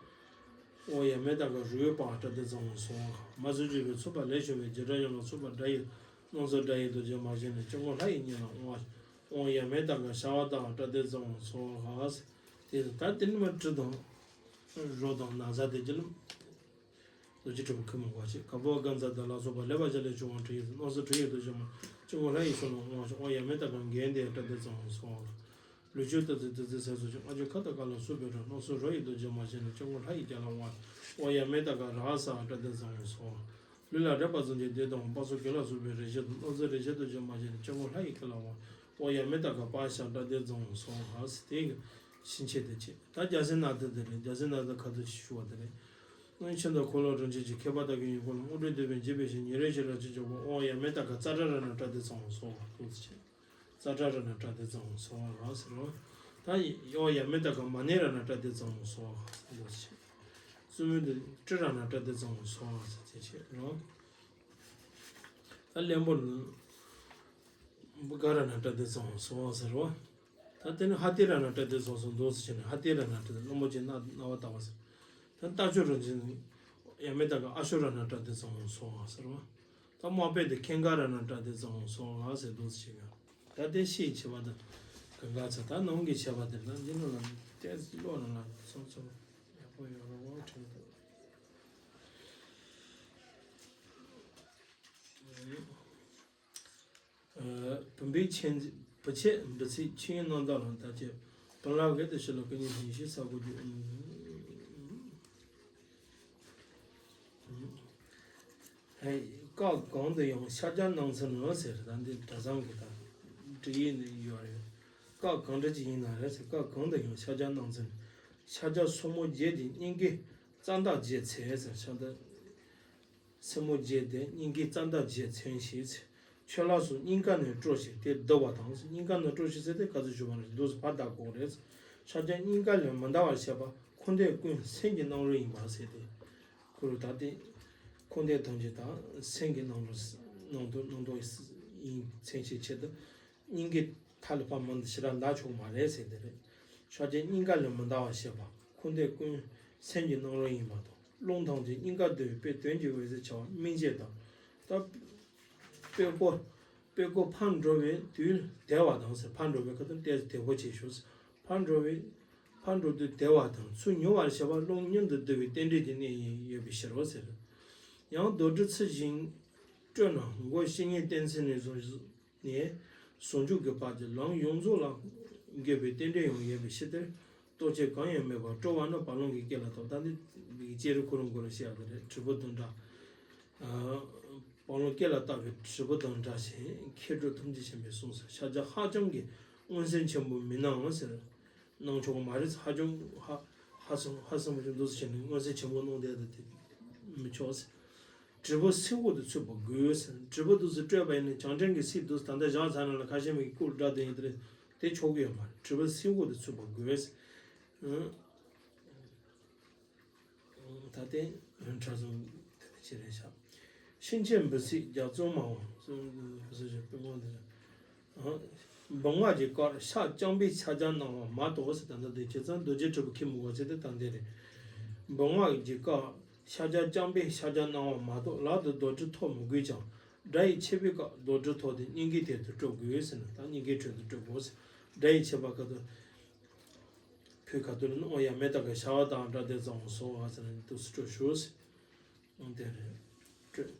དབང་ཡབ་མེས་ཏཱ་ཀ་རུས་པ་སྐྲ་དེ་ཚང་བ་སོགས། མ་སུ་ཅི་པའི་ཚུགས་པ་ལས་བྱུང་བའི་རྗེས་འབྲང་ཡུམ་ལ་སོགས་པ་སྒྲ་ཡི། སྣང་སྲིད་སྒྲ་ཡི་རྡོ་རྗེ་མ་ཞེན་ནས། དཀྱིལ་འཁོར་ལྷ་ཡི་སྙན་ལ་དབང་བ་ཞིག། དབང་ཡབ་མེས་ཏཱ་ཀ་ཕྱག་དར་སྐྲ་དེ་ཚང་བ་སོགས། དེ་ད་དེ་ནི་མ་དྲི་དང་རོ་དང་ན་བཟའ་དེ་ཅི་ལ་རྡོ་རྗེ་དྲིལ་བུ་ཁུ་མུ་ག་བྱས། ག་པུ་ཨ་ག་ཛ་ད་ལ་སོགས་པ་ལེགས་པར་སྦྱར་ལས་བྱུང་བ་དྲི་ཡི། སྣང་སྲིད་དྲི་ཡི་རྡོ་རྗེ་མ། དཀྱིལ་འཁོར་ལྷ་ཡི་ཤུལ་ལ་དབང་བ་ཞིག། དབང་ཡབ་མེས་ཏཱ་ཀ་རྒྱན་དེ་སྐྲ་དེ་ཚང་བ་སོགས། ལུས་སྤྱོད་ལྟ་ཚུལ་བདུད་རྩི་ཟས་སོགས་ཀྱི། ལྔ་བཅུ་ཁ་དོག་ཀ་ལ་སོགས་པའི་རོ། སྣང་སྲིད་རོ་ཡི་རྡོ་རྗེ་མ་ཞེན་ནས། དཀྱིལ་འཁོར་ལྷ་ཡི་སྐྱེ་ལ་དབང་བ། དབང་ཡབ་མེས་ཏཱ་ཀ་ར་ཧ་ས་སྐྲ་དེ་ཚང་བ་སོགས། ལུས་ལ་རེག་པ་ཙམ་གྱིས་བདེ་དང་། པགས་གསོ་གོས་ལ་སོགས་པའི་རེག་བྱ་དང་། སྣང་སྲིད་རེག་བྱའི་རྡོ་རྗེ་མ་ཞེན་ནས། དཀྱིལ་འཁོར་ལྷ་ཡི་སྐྱེ་ལ་དབང་བ། དབང་ཡབ་མེས་ཏཱ་ཀ་པ་ཤ་སྐྲ་དེ་ཚང་བ་སོགས། ཧ་ས་དེ་གི་ཕྱིན་ཆད་དེ་བྱས། ད་རྒྱལ་སྲས་ནཱ་ད་དེ་རེད། རྒྱལ་སྲས་ནཱ་ད་ཁ་ཐུག་ཅིག་ཞུ་བ་དེ་རེད། སྔོན་ཆད་དུ་འཁོར་ལོ་སྒྲོན་ཆེན་གྱི་མཁས་པ་དག་གི་ཡིན་ཁོ་ལ་དངོས་གྲུབ་འདོད་པས་འཇིགས་པའི་ཞིང་། ཉིན་རེ་ཞིག་ར་ཅི་འཇོག་པོ། དབང་ཡབ་མེས་ཏཱ་ཀ་ཙ་ཏྲ་ར་ཎ་སྐྲ་དེ་ཚང་བ་སོགས་ལ་ཐུགས་སུ་ཆེ། ཙ་ཏྲ་ར་ཎ་སྐྲ་དེ་ཚང་བ་སོགས་ལ་ཟེར་རོ། ད་ཡོ་ཡ་མེ་ད་ག་མ་ནེ་ར་ན་ཏྲ་དེ་ཙང་སོ་ཟེར་ལོ་ཆེ། བཙུན་མོ་དེ་ཏྲི་ར་ན་ཏྲ་དེ་ཙང་སོ་ཟེར་ཆེ་ཆེ་རོ། ད་གླེན་པོ་ནི་བུ་ག་ར་ན་ཏྲ་དེ་ཙང་སོ་ཟེར་བ། ད་དེ་ནི་ཧ་ཏེ་ར་ན་ཏྲ་དེ་ཙང་སོ་འདོགས་ཟེར་ཆེ་ནི་ཧ་ཏེ་ར་ན་ཏྲ་དེ་གླེན་པོ་ཆེ་ན་ན་བ་ད་བ་ཟེར། ད་ཏ་ཆོ་ར་ཅན་ཡ་མེ་ད་ག་ཨ་ཤོ་ར་ན་ཏྲ་དེ་ཙང་སོ་ཟེར་བ། ད་དམག་དཔོན་དེ་ཁེངས་ཀ་ར་ན་ཏྲ་དེ་ཙང་སོ་ཟེར་འདོགས་ཟེར་ཆེ་ག་ད་དེ་ཤེས་བྱེད་པ་དང་གང་ག་ཚ་ད་ནང་གི་བྱེད་པ་དེ་ལ་འདི་ནང་ལ་ཏེ་བློ་ནང་ལ་ཚོམ་ཚོམ་ཡག་པོ་ཡོད་རེད་འོ་དྲན་འདུག་བུམ་པའི་མཆེད་བུ་ཆེ་འབྲི་ཚིག་ཆོས་དབྱིངས་རྣམ་དག་ལ་ད་ཅེ་བུམ་ལ་གེ་ཏི་ཤི་ལ་ཀུན་ཉིད་བཞིན་གཤེགས་ས་གོ་རྒྱུ། ཧེ། སྐབས་གང་དུ་ཡང་ཕྱག་རྒྱ་གནང་ཚུལ་ནི་ཟེར་ད་འདི་གྲྭ་ཚང་གི་ད་འབྲི་ཡིག་ནི་ཡོད་རེད། སྐབས་གང་འདྲ་ཅིག་ཡིན་ན་རེད་ཟེར་སྐབས་གང་དུ་ཡང་ཕྱག་རྒྱ་གནང་ཚུལ་ནི། ཕྱག་རྒྱ་སོར་མོ་བརྒྱད་དེ་སྙིང་གའི་རྩ་མདའ་བརྒྱད་འཚལ་ཟེར་ཕྱག་རྒྱ་སོར་མོ་བརྒྱད་དེ་སྙིང་གའི་རྩ་མདའ་བརྒྱད་འཚལ་ཞེས་ཟེར། ཆོས་ལ་སོགས་སྙིང་ག་ནས་སྤྲོ་ཞིང་དེ་བསྡུ་བ་དང་སྙིང་ག་ནས་སྤྲོ་ཞིང་ཟེར་ཏེ་ག་ཚོད་ཞུ་བ་ནི་འདུག་སེ་ཕར་བདག་གོ་རེད། ཕྱག་རྒྱ་སྙིང་ག་ལས་མི་འདའ་བར་བཤད་པ་འཁོར་འདས་ཀུན་སེམས་ཀྱི་རྣམ་རོལ་ཡིན་པ་ཟེར་ཏེ། ཁོ་རུ་ད་ལྟའི་འཁོར་འདས་ཐམས་ཅད་དང་སེམས་ཀྱི་རྣམ་རོལ་སྣང་དུ་སྣང་དུ་ཡིན་མཚན་ཞིག་ཆེད་དུ་སྙིང་གའི་མཐའ་ལ་ཕ་མ་འདི་ཞེ་དྲག་འདའ་ཆོག་མ་རེད་ཟེར་དེ་རེད། ཕྱག་རྒྱ་སྙིང་ག་ལས་མི་འདའ་བར་བཤད་པ་འཁོར་འདས་ཀུན་སེམས་ཀྱི་རྣམ་རོལ་ཡིན་པ་དང་རླུང་ཐམས་ཅད་སྙིང་ག་བསྡུ་བའི་དཔེ་དོན་གྱི་འོད་ཟེར་འཆར་བ་སྨིན་བྱེད་དང་། ད་དཔེ་ཀོ་དཔེ་ཀོ་ཕར་འགྲོ་བའི་དུས་དལ་བ་དང་ཟེར་ཕར་འགྲོ་བའི་ཁ་ཐུག་ཏོག་ཙམ་དལ་པོ་བྱེད་ཤོག་ཟེར་ཕར་འགྲོ་བའི་ཕར་འགྲོ་དུས་དལ་བ་དང་ཚུར་མྱུར་བར་བྱེད་པ་རླུང་མྱུར་དུ་བསྡུ་བའི་རྟེན་འབྲེལ་གྱི་གནད་ཡོད་པའི་ཕྱིར་རོ་ཟེར། ཡང་རྡོར་དྲིལ་ཚུལ་བཞིན་སྤྲོས་ན་མགོ་བཤེས་གཉེན་བསྟེན་ཚུལ་ནས་བཟུང་ནས་ཟུང་འཇུག་གི་བར་གྱི་ལམ་ཡོངས་རྫོགས་ལ་འགོད་པའི་རྟེན་འབྲེལ་ཡང་ཡོད་པའི་ཕྱིར་ཏེ། རྟོག་བཅས་གང་ཡང་མེད་པར་སྤྲོ་བ་ནི་བ་ལང་གི་སྐེ་ལ་བཏགས། ད་འདི་ཅེ་རི་ཁོ་རང་གོ་རུ་བཤད་ཡག་དེ་རེད། དྲིལ་བུ་དང་འདྲ། བ་ལང་སྐེ་ལ་བཏགས་པའི་དྲིལ་བུ་དང་འདྲ་ཞིང་མཁས་གྲུབ་ཐམས་ཅད་མཁྱེན་པས་གསུངས་ཟེར། ཕྱག་རྒྱ་ཧ་ཅང་གི་མངོན་གསལ་ཆེན་པོ་མི་སྣང་ཟེར། གནང་ཆོག་གི་མ་རེད། ཧ་ཅང་ཧ་ཧ་སང་ཧ་སང་བ་ཅིག་འདུག་ཟེར་ནས་མངོན་གསལ་ཆེན་པོ་གནང་བསྡད་དེ་མི་ཆོག་ཟེར། དྲིལ་བུ་སེའུ་འོག་ཏུ་ཚུད་པ་དགོས་ཟེར། དྲིལ་བུ་འདུག་ཟེར་སྤྲོད་པ་ཡིན་ན་བྱང་ཕྲན་གྱི་སེའུ་འདུག་ཟེར་ད་ལྟ་བཞག་ཚར་ན་ལ་ཁ་ཤས་མི་གི་སྐུ་ལ་སྒྲ་དེ་ཡིན་དེ་རེད། དེ་ཆོག་གི་ཡོད་མ་རེད། དྲིལ་བུ་སེའུ་འོག་ཏུ་ཚུད་པ་དགོས་ཟེར། ད་ལྟའི་གྲྭ་བཙུན་དེ་ནི་ཅི་རེད་ཤག་ཤིང་ཆེན་འབུ་སྲིད་རྒྱ་མཚོ་མང་བ་སོགས་ཀྱི་བུ་སྲིད་ཀྱི་དཔེ་མང་དེ་རེད། འབུམ་སྔགས་ཀྱི་སྐབས་ཕྱག་རྐྱང་པའི་ཕྱག་རྒྱ་གནང་བ་མ་གཏོགས་ཟེར། ད་ལྟ་དེ་བྱས་ཙང་རྡོ་རྗེ་དྲིལ་བུ་ཁྱེར་མི་དགོས་ཟེར་ཏེ་ད་འདི་རེད། འབུམ་སྔགས་ཀྱི་སྐབས་ཕྱག་རྒྱ་རྐྱང་པའི་ཕྱག་རྒྱ་གནང་བ་མ་གཏོགས་ལག་ཏུ་རྡོར་དྲིལ་ཐོགས་མི་དགོས་ཀྱང་སྒྲ་ཡི་ཆད་པའི་སྐབས་རྡོར་དྲིལ་ཐོགས་ཏེ་སྙིང་གའི་ཐད་དུ་སྤྲོད་དགོས་ཟེར་ན་ད་སྙིང་གའི་ཐད་དུ་སྤྲོད་དགོས་ཟེར། སྒྲ་ཡི་ཆད་པ་སྐབས་དུ། ཕུད་ཁ་ཐུག་ལ་ནི་ཨོ་ཡ་མེ་ད་ག་ཤ་བ་དང་སྒྲ་དེ་ཙམ་སོང་བ་ཟེར་ནས་འདུག་སེ་སྤྲོད་ཞུ་ཟེར། ཨོ་དེ་རེད། སྤྲོད།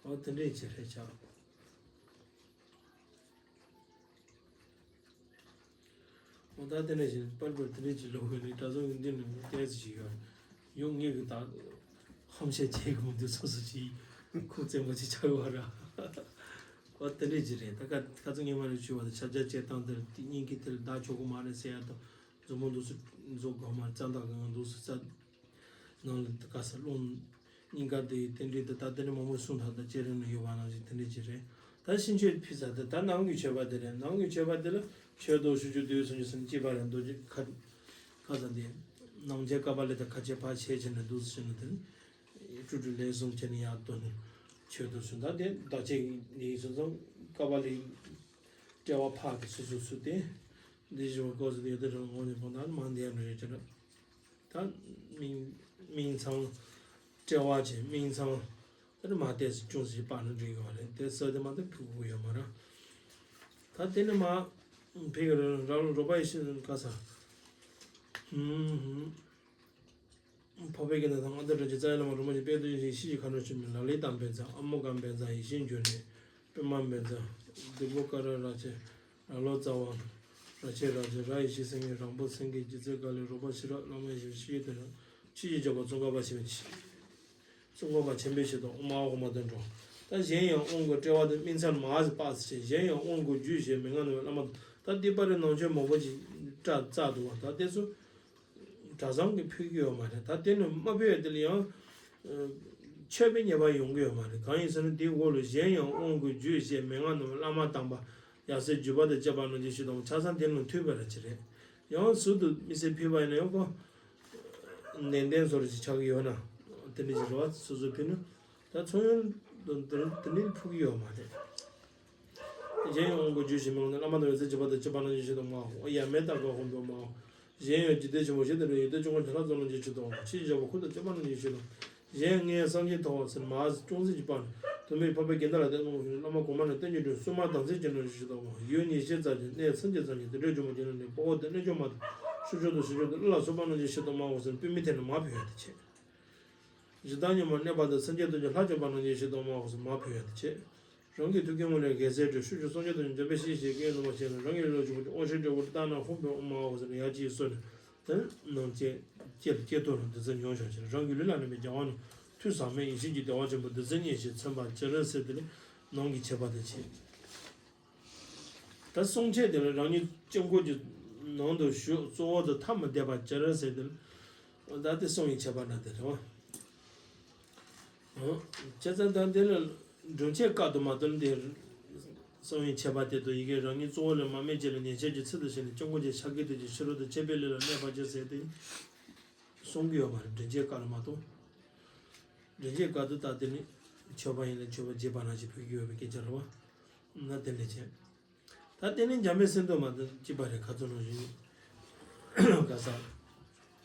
ཨོ་དེ་འདྲས་ཅིག་རེད་ཆགས། འོ་ད་དེ་འདྲ་ཞིག་པར་པར་དེ་འདྲ་ཅིག་ལོག་གི་རེད། གྲྭ་ཚང་གི་འདི་ནས་ཏོག་ཙམ་ཞིག་ཡོད། ཡང་ངེད་ཀྱི་ད་ཧམ་བཤད་བྱེད་ཀྱི་མི་འདུག་སོ་སོ་ཅིག་ཁུག་བཙན་པོ་ཅིག་ཆགས་ཡོད་ར། འོ་དེ་འདྲ་ཅིག་རེད། ད་ཁ་ཁ་ཚང་ངེད་མ་ནས་ཞུ་བ་དང་ཕྱག་རྒྱ་བྱེད་སྟངས་དེར་དེ་སྙིང་གི་དེར་བདག་ཆོག་གི་མ་རེད་ཟེར་ཡ་དང་མཛུབ་མོ་འདུག་སེ་འཛུགས་དགོས་མ་རེད། རྩ་འདག་གི་ངང་འདུག་སེ་རྩ། ནང་ལ་དཀའ་ས་རླུང་སྙིང་ག་དེ་ཡི་རྟེན་འབྲེལ་དེ་ད་དེ་ནས་མང་པོ་གསུངས་ཐག་ད་ཅེ་རེ་ནས་ཡོད་པ་ནང་བཞིན་དེ་འདྲ་ཅིག་རེད། ད་ཤིང་ཆོས་ཕུལ་ས་དེ་ད་ནང་གི་མཆོད་པ་དེ་རེད། ནང་གི་མཆོད་པ་དེ་ལ་མཆོད་དོ་ཞུ་རྒྱུ་དུས་སུ་ཉི་སུམ་གཅིག་པ་རེད། རྡོ་རྗེ་ཁ་ཁ་ས་དེ་ནང་ཆེན་ཀ་པ་ལི་ད་ཁ་ཆེ་ཕ་ཆེ་ཆེ་ནས་འདུག་སེ་ནས་དེ་ནས་སྤྲུལ་སྤྲུལ་ལན་གསུམ་བྱས་ནས་ཡར་བཏོན་ནས་མཆོད་དོ་ཞུ། ད་དེ་བདག་ཆེ་ཡིན་སོང་ཙང་ཀ་པ་ལི་དཔྲལ་བ་ཕག་གི་སོ་སོ་སུ་དེ་འདི་བཞི་བ་ཀོ་སི་དེ་ཡོད་དེ་རང་ངོ་ནས་ཕོ་ད་མང་དེ་ཡར་ནས་རེད་ཅེ་རེད། ད་སྨིན་སྨིན་ཚང་དཔྲལ་བ་ཅན་སྨིན་ཚང་དེ་མ་བལྟས་སུ་ཅུང་ཟད་པ་ནི་འགྲིག་ཡོད་རེད། དེ་ས་དེ་མ་གཏོགས་ཕུག་ཕུག་ཡོད་མ་རེད། ད་དེ་ནི་མ་ཕེ་གི་ར་རོ་པ་ཡི་ཤི་ག་ས་ཧུམ་ཧུམ་འཕགས་པའི་དགེ་འདུན་དང་ཨ་ཏི་ར་ཅི་རྩ་བའི་བླ་མ་རོ་མ་ཅན་དཔལ་དུ་ཡིད་ཤེས་ཤེས་བཞིན་ཁ་ནོར་ཆུ་མིག་ལ་ལས་དང་བན་ཚ་ཨ་མོ་གམ་བན་ཚ་ཡིད་བཞིན་འགྱུར་ནས། པདྨ་བཛྲ། བདུད་པོ་ཀ་ར་ར་ཅེ། ར་ལོ་ཙཱ་བ། ར་ཆེ་ར་ཅེ་ར་ཡེ་ཤེས་སེང་གེ་རང་པོ་སེང་གེ་རྗེ་བཙུན་དཀའ་ལས་རོགས་པ་ཤེས་རབ་བླ་མ་ཡེ་ཤེས་ཤེས་དོན་ཆོས་ཀྱི་རྒྱལ་པོ་ཙོང་ཁ་པ་ཆེན་པོ་ཆེ། ཙོང་ཁ་པ་ཆེན་པོའི་ཞལ་དུ་ཨོཾ་ཨཱཿཧཱུྃ་མ་དོན་འགྲོ། ད་གཞན་ཡང་དབང་གི་དཔྲལ་བ་དེ་སྨིན་ཚང་མ་ཟེར་པ་ཟེར་ཆེ་གཞན་ཡང་དབང་གི་རྒྱུད་ཞེས་མི་ང་ནུ་བའི་བླ་མ་ད་ཏི་པ་རི་ནང་ཆོས་མང་པོ་ཅིག་བཀྲ་བཙག་འདུག་བ་ད་དེ་ཚོ། གྲྭ་ཚང་གིས་ཕུལ་གྱི་ཡོད་མ་རེད། ད་དེ་ནི་མ་ཕུལ་བའི་དེ་ལ་ཡང་། ཆོས་པའི་ཉེས་པ་ཡོང་གི་ཡོད་མ་རེད། གང་ཡིན་ཟེར་ན་དེའི་འོག་ལ་གཞན་ཡང་དབང་བསྐུར་རྒྱུད་བཤད་མན་ངག་རྣམས་བླ་མ་དམ་པ་ཡབ་སྲས་བརྒྱུད་པ་དང་བཅས་པ་རྣམས་ཀྱིས་ཞུས་དང་ཆ་ཚང་དེ་རྣམས་ཐུག་པའི་ར་ཅི་རེད། ཡང་ཟུར་དུ་མི་སེར་ཕུལ་བ་ཡིན་ན་ཡང་ཁོ་ནན་ཏན་བཟོ་ར་ཅིག་ཆགས་ཀྱི་ཡོད་ན་དེ་འདྲ་ཅིག་རེད་བ། སོ་སོ་ཕུལ་ན་ད་ཚོང་ཡོན་དེ་འདྲ་ཕུལ་གྱི་ཡོད་མ་རེད། གཞན་ཡང་དབང་བསྐུར་རྒྱུད་བཤད་མན་ངག་རྣམས་བླ་མ་དང་ཡབ་སྲས་བརྒྱུད་པ་དང་བཅས་པ་རྣམས་ཀྱིས་ཞུས་དང་མའོ། ཡབ་མེས་ཏཱ་ཀ་དབང་པོ་མའོ། གཞན་ཡང་འཇིག་རྟེན་ཆེན་པོ་བཞི་དང་འབྲེལ་བའི་ཡོན་ཏན་ཀུན་གྱི་བྱིན་རླབས་རྫོགས་རྣམས་ཀྱིས་ཞུས་དང་མའོ། ཕྱིའི་འཇམ་དཔལ་འཁོར་དང་བཅས་པ་རྣམས་ཀྱིས་ཞུས་དང་། གཞན་ལྔའི་སངས་རྒྱས་ཐོབ་པ་ཟེར་མ་ཅུང་ཟད་ཀྱི་བར་ནས་དུ་མའི་འཕགས་པའི་དགེ་འདུན་ལ་བསྟེན་གནང་བ་ཞིག་བླ་མ་གོང་མ་རྣམས་བསྟེན་གྱི་འགྲོ་སྲུང་མ་དམ་ཚིག་ཅན་རྣམས་ཀྱིས་ཞུས་དང་མའོ། ཡུལ་ཉེར་ཞིར་བཙའ་ཅིང་གནས་ཚིགས་བཅད་ཙམ་གྱིས་དེ་འདྲའི་འབྱུང་པོ་བརྒྱ་ནི་ནི་དཔའ་བོ་དང་རྣལ་འབྱོར་མ་དང་ཤུགས་ཕྱོགས་དང་ཤུགས་ཕྱོགས་དང་ཀླུ་ལ་སོགས་པ་རྣམས་ཀྱིས་ཞུས་དང་མའོ་ཟེར་པུས་མོའི་ཐད་ནས་མར་ཕུལ་ཡ་དེ་བྱས། ཇི་ལྟར་མཉམ་པར་གནས་པ་དང་སེམས་ཅན་ཐམས་ཅད་ལྷ་བཅས་པ་རྣམས་ཀྱིས་ཞུས་དང་མའོ་ཟེར་མར་ཕུལ་ཡ་དེ་བྱས། རང་གི་ཐུགས་ཀའི་ངོས་ལས་རྒྱལ་སྲས་དྲི་ཤུགས་ཀྱིས་སངས་རྒྱས་དང་འཇམ་དཔལ་གཤེགས་ཤིང་སྐད་གནང་བ་བཞིན་རང་གི་ལུས་ལ་བྱུང་བའི་དབང་ཤེས་འབྲས་བུ་ལྟར་ན་ཧཱུྃ་ཕཊ་ཨོཾ་མ་ཧཱུྃ་ཟེར་ནས་ཡར་གཅིག་གསོལ་ནས་དེ་ནང་བཅས་བསྐྱེད་དོ་ལ་འདི་ཚོ་མྱོང་བྱུང་ཕྱིར་རང་གི་ལུས་ལ་གནས་པའི་རྒྱལ་བ་རྣམས་ཐོས་བསམ་མེད་ཡེ་ཤེས་ཀྱི་བདེ་བ་ཆེན་པོ་བདུད་རྩི་བརྙེས་ཤིང་མཚོན་པར་བྱ་རུང་ཟེར་དེ་ལས་ནང་གི་ཁྱད་པར་དེ་བྱས། ད་གསུང་ཆོས་དེ་ལ་རང་ཉིད་དཀྱིལ་འཁོར་གྱི་ནང་དུ་བཞུགས་གཙོ་བོ་དང་ཐ་མི་དད་པར་བྱ་རུང་ཟེར་དེ་ལ་ད་དེ་གསུང་བའི་ཁྱད་པར་འདྲ་དེ་རེད་བ། བྱས་ཙང་ད་དེ་ལ་སྒྲུབ་བྱེད་དཀའ་དུ་མ་དོན་དེ་གསུང་བའི་ཁྱད་པར་དེ་དང་ཡི་གེ་རང་ཉིད་གཙོ་བོ་ལས་མར་མེ་ལྕེ་ལ་ཉེར་སྤྱོད་ཀྱི་ཚུལ་དུ་བྱས་ནས་དཀྱིལ་འཁོར་གྱི་ཕྱག་གི་དུས་ཀྱི་ཕྱི་རོལ་དུ་མཆོད་པའི་ལས་ལ་གནས་པར་བྱ་ཟེར་དེ་གསུང་གི་ཡོད་མ་རེད། སྒྲུབ་བྱེད་དཀའ་ལ་མ་གཏོགས། སྒྲུབ་བྱེད་དཀའ་དུ་ད་དེ་ནི་མཆོད་པ་ཡིན་ན་མཆོད་པ་རྒྱས་པ་ནང་བཞིན་ཕུལ་གྱི་ཡོད་པའི་སྐད་ཆ་རེད་བ། ན་དེ་འདྲ་བྱས། ད་དེ་ནི་འཇམ་དཔལ་སེམས་རྟོགས་མ་དང་གཅིག་པ་རེད། ཁ་ཚོན་རང་བཞིན་ག་ས།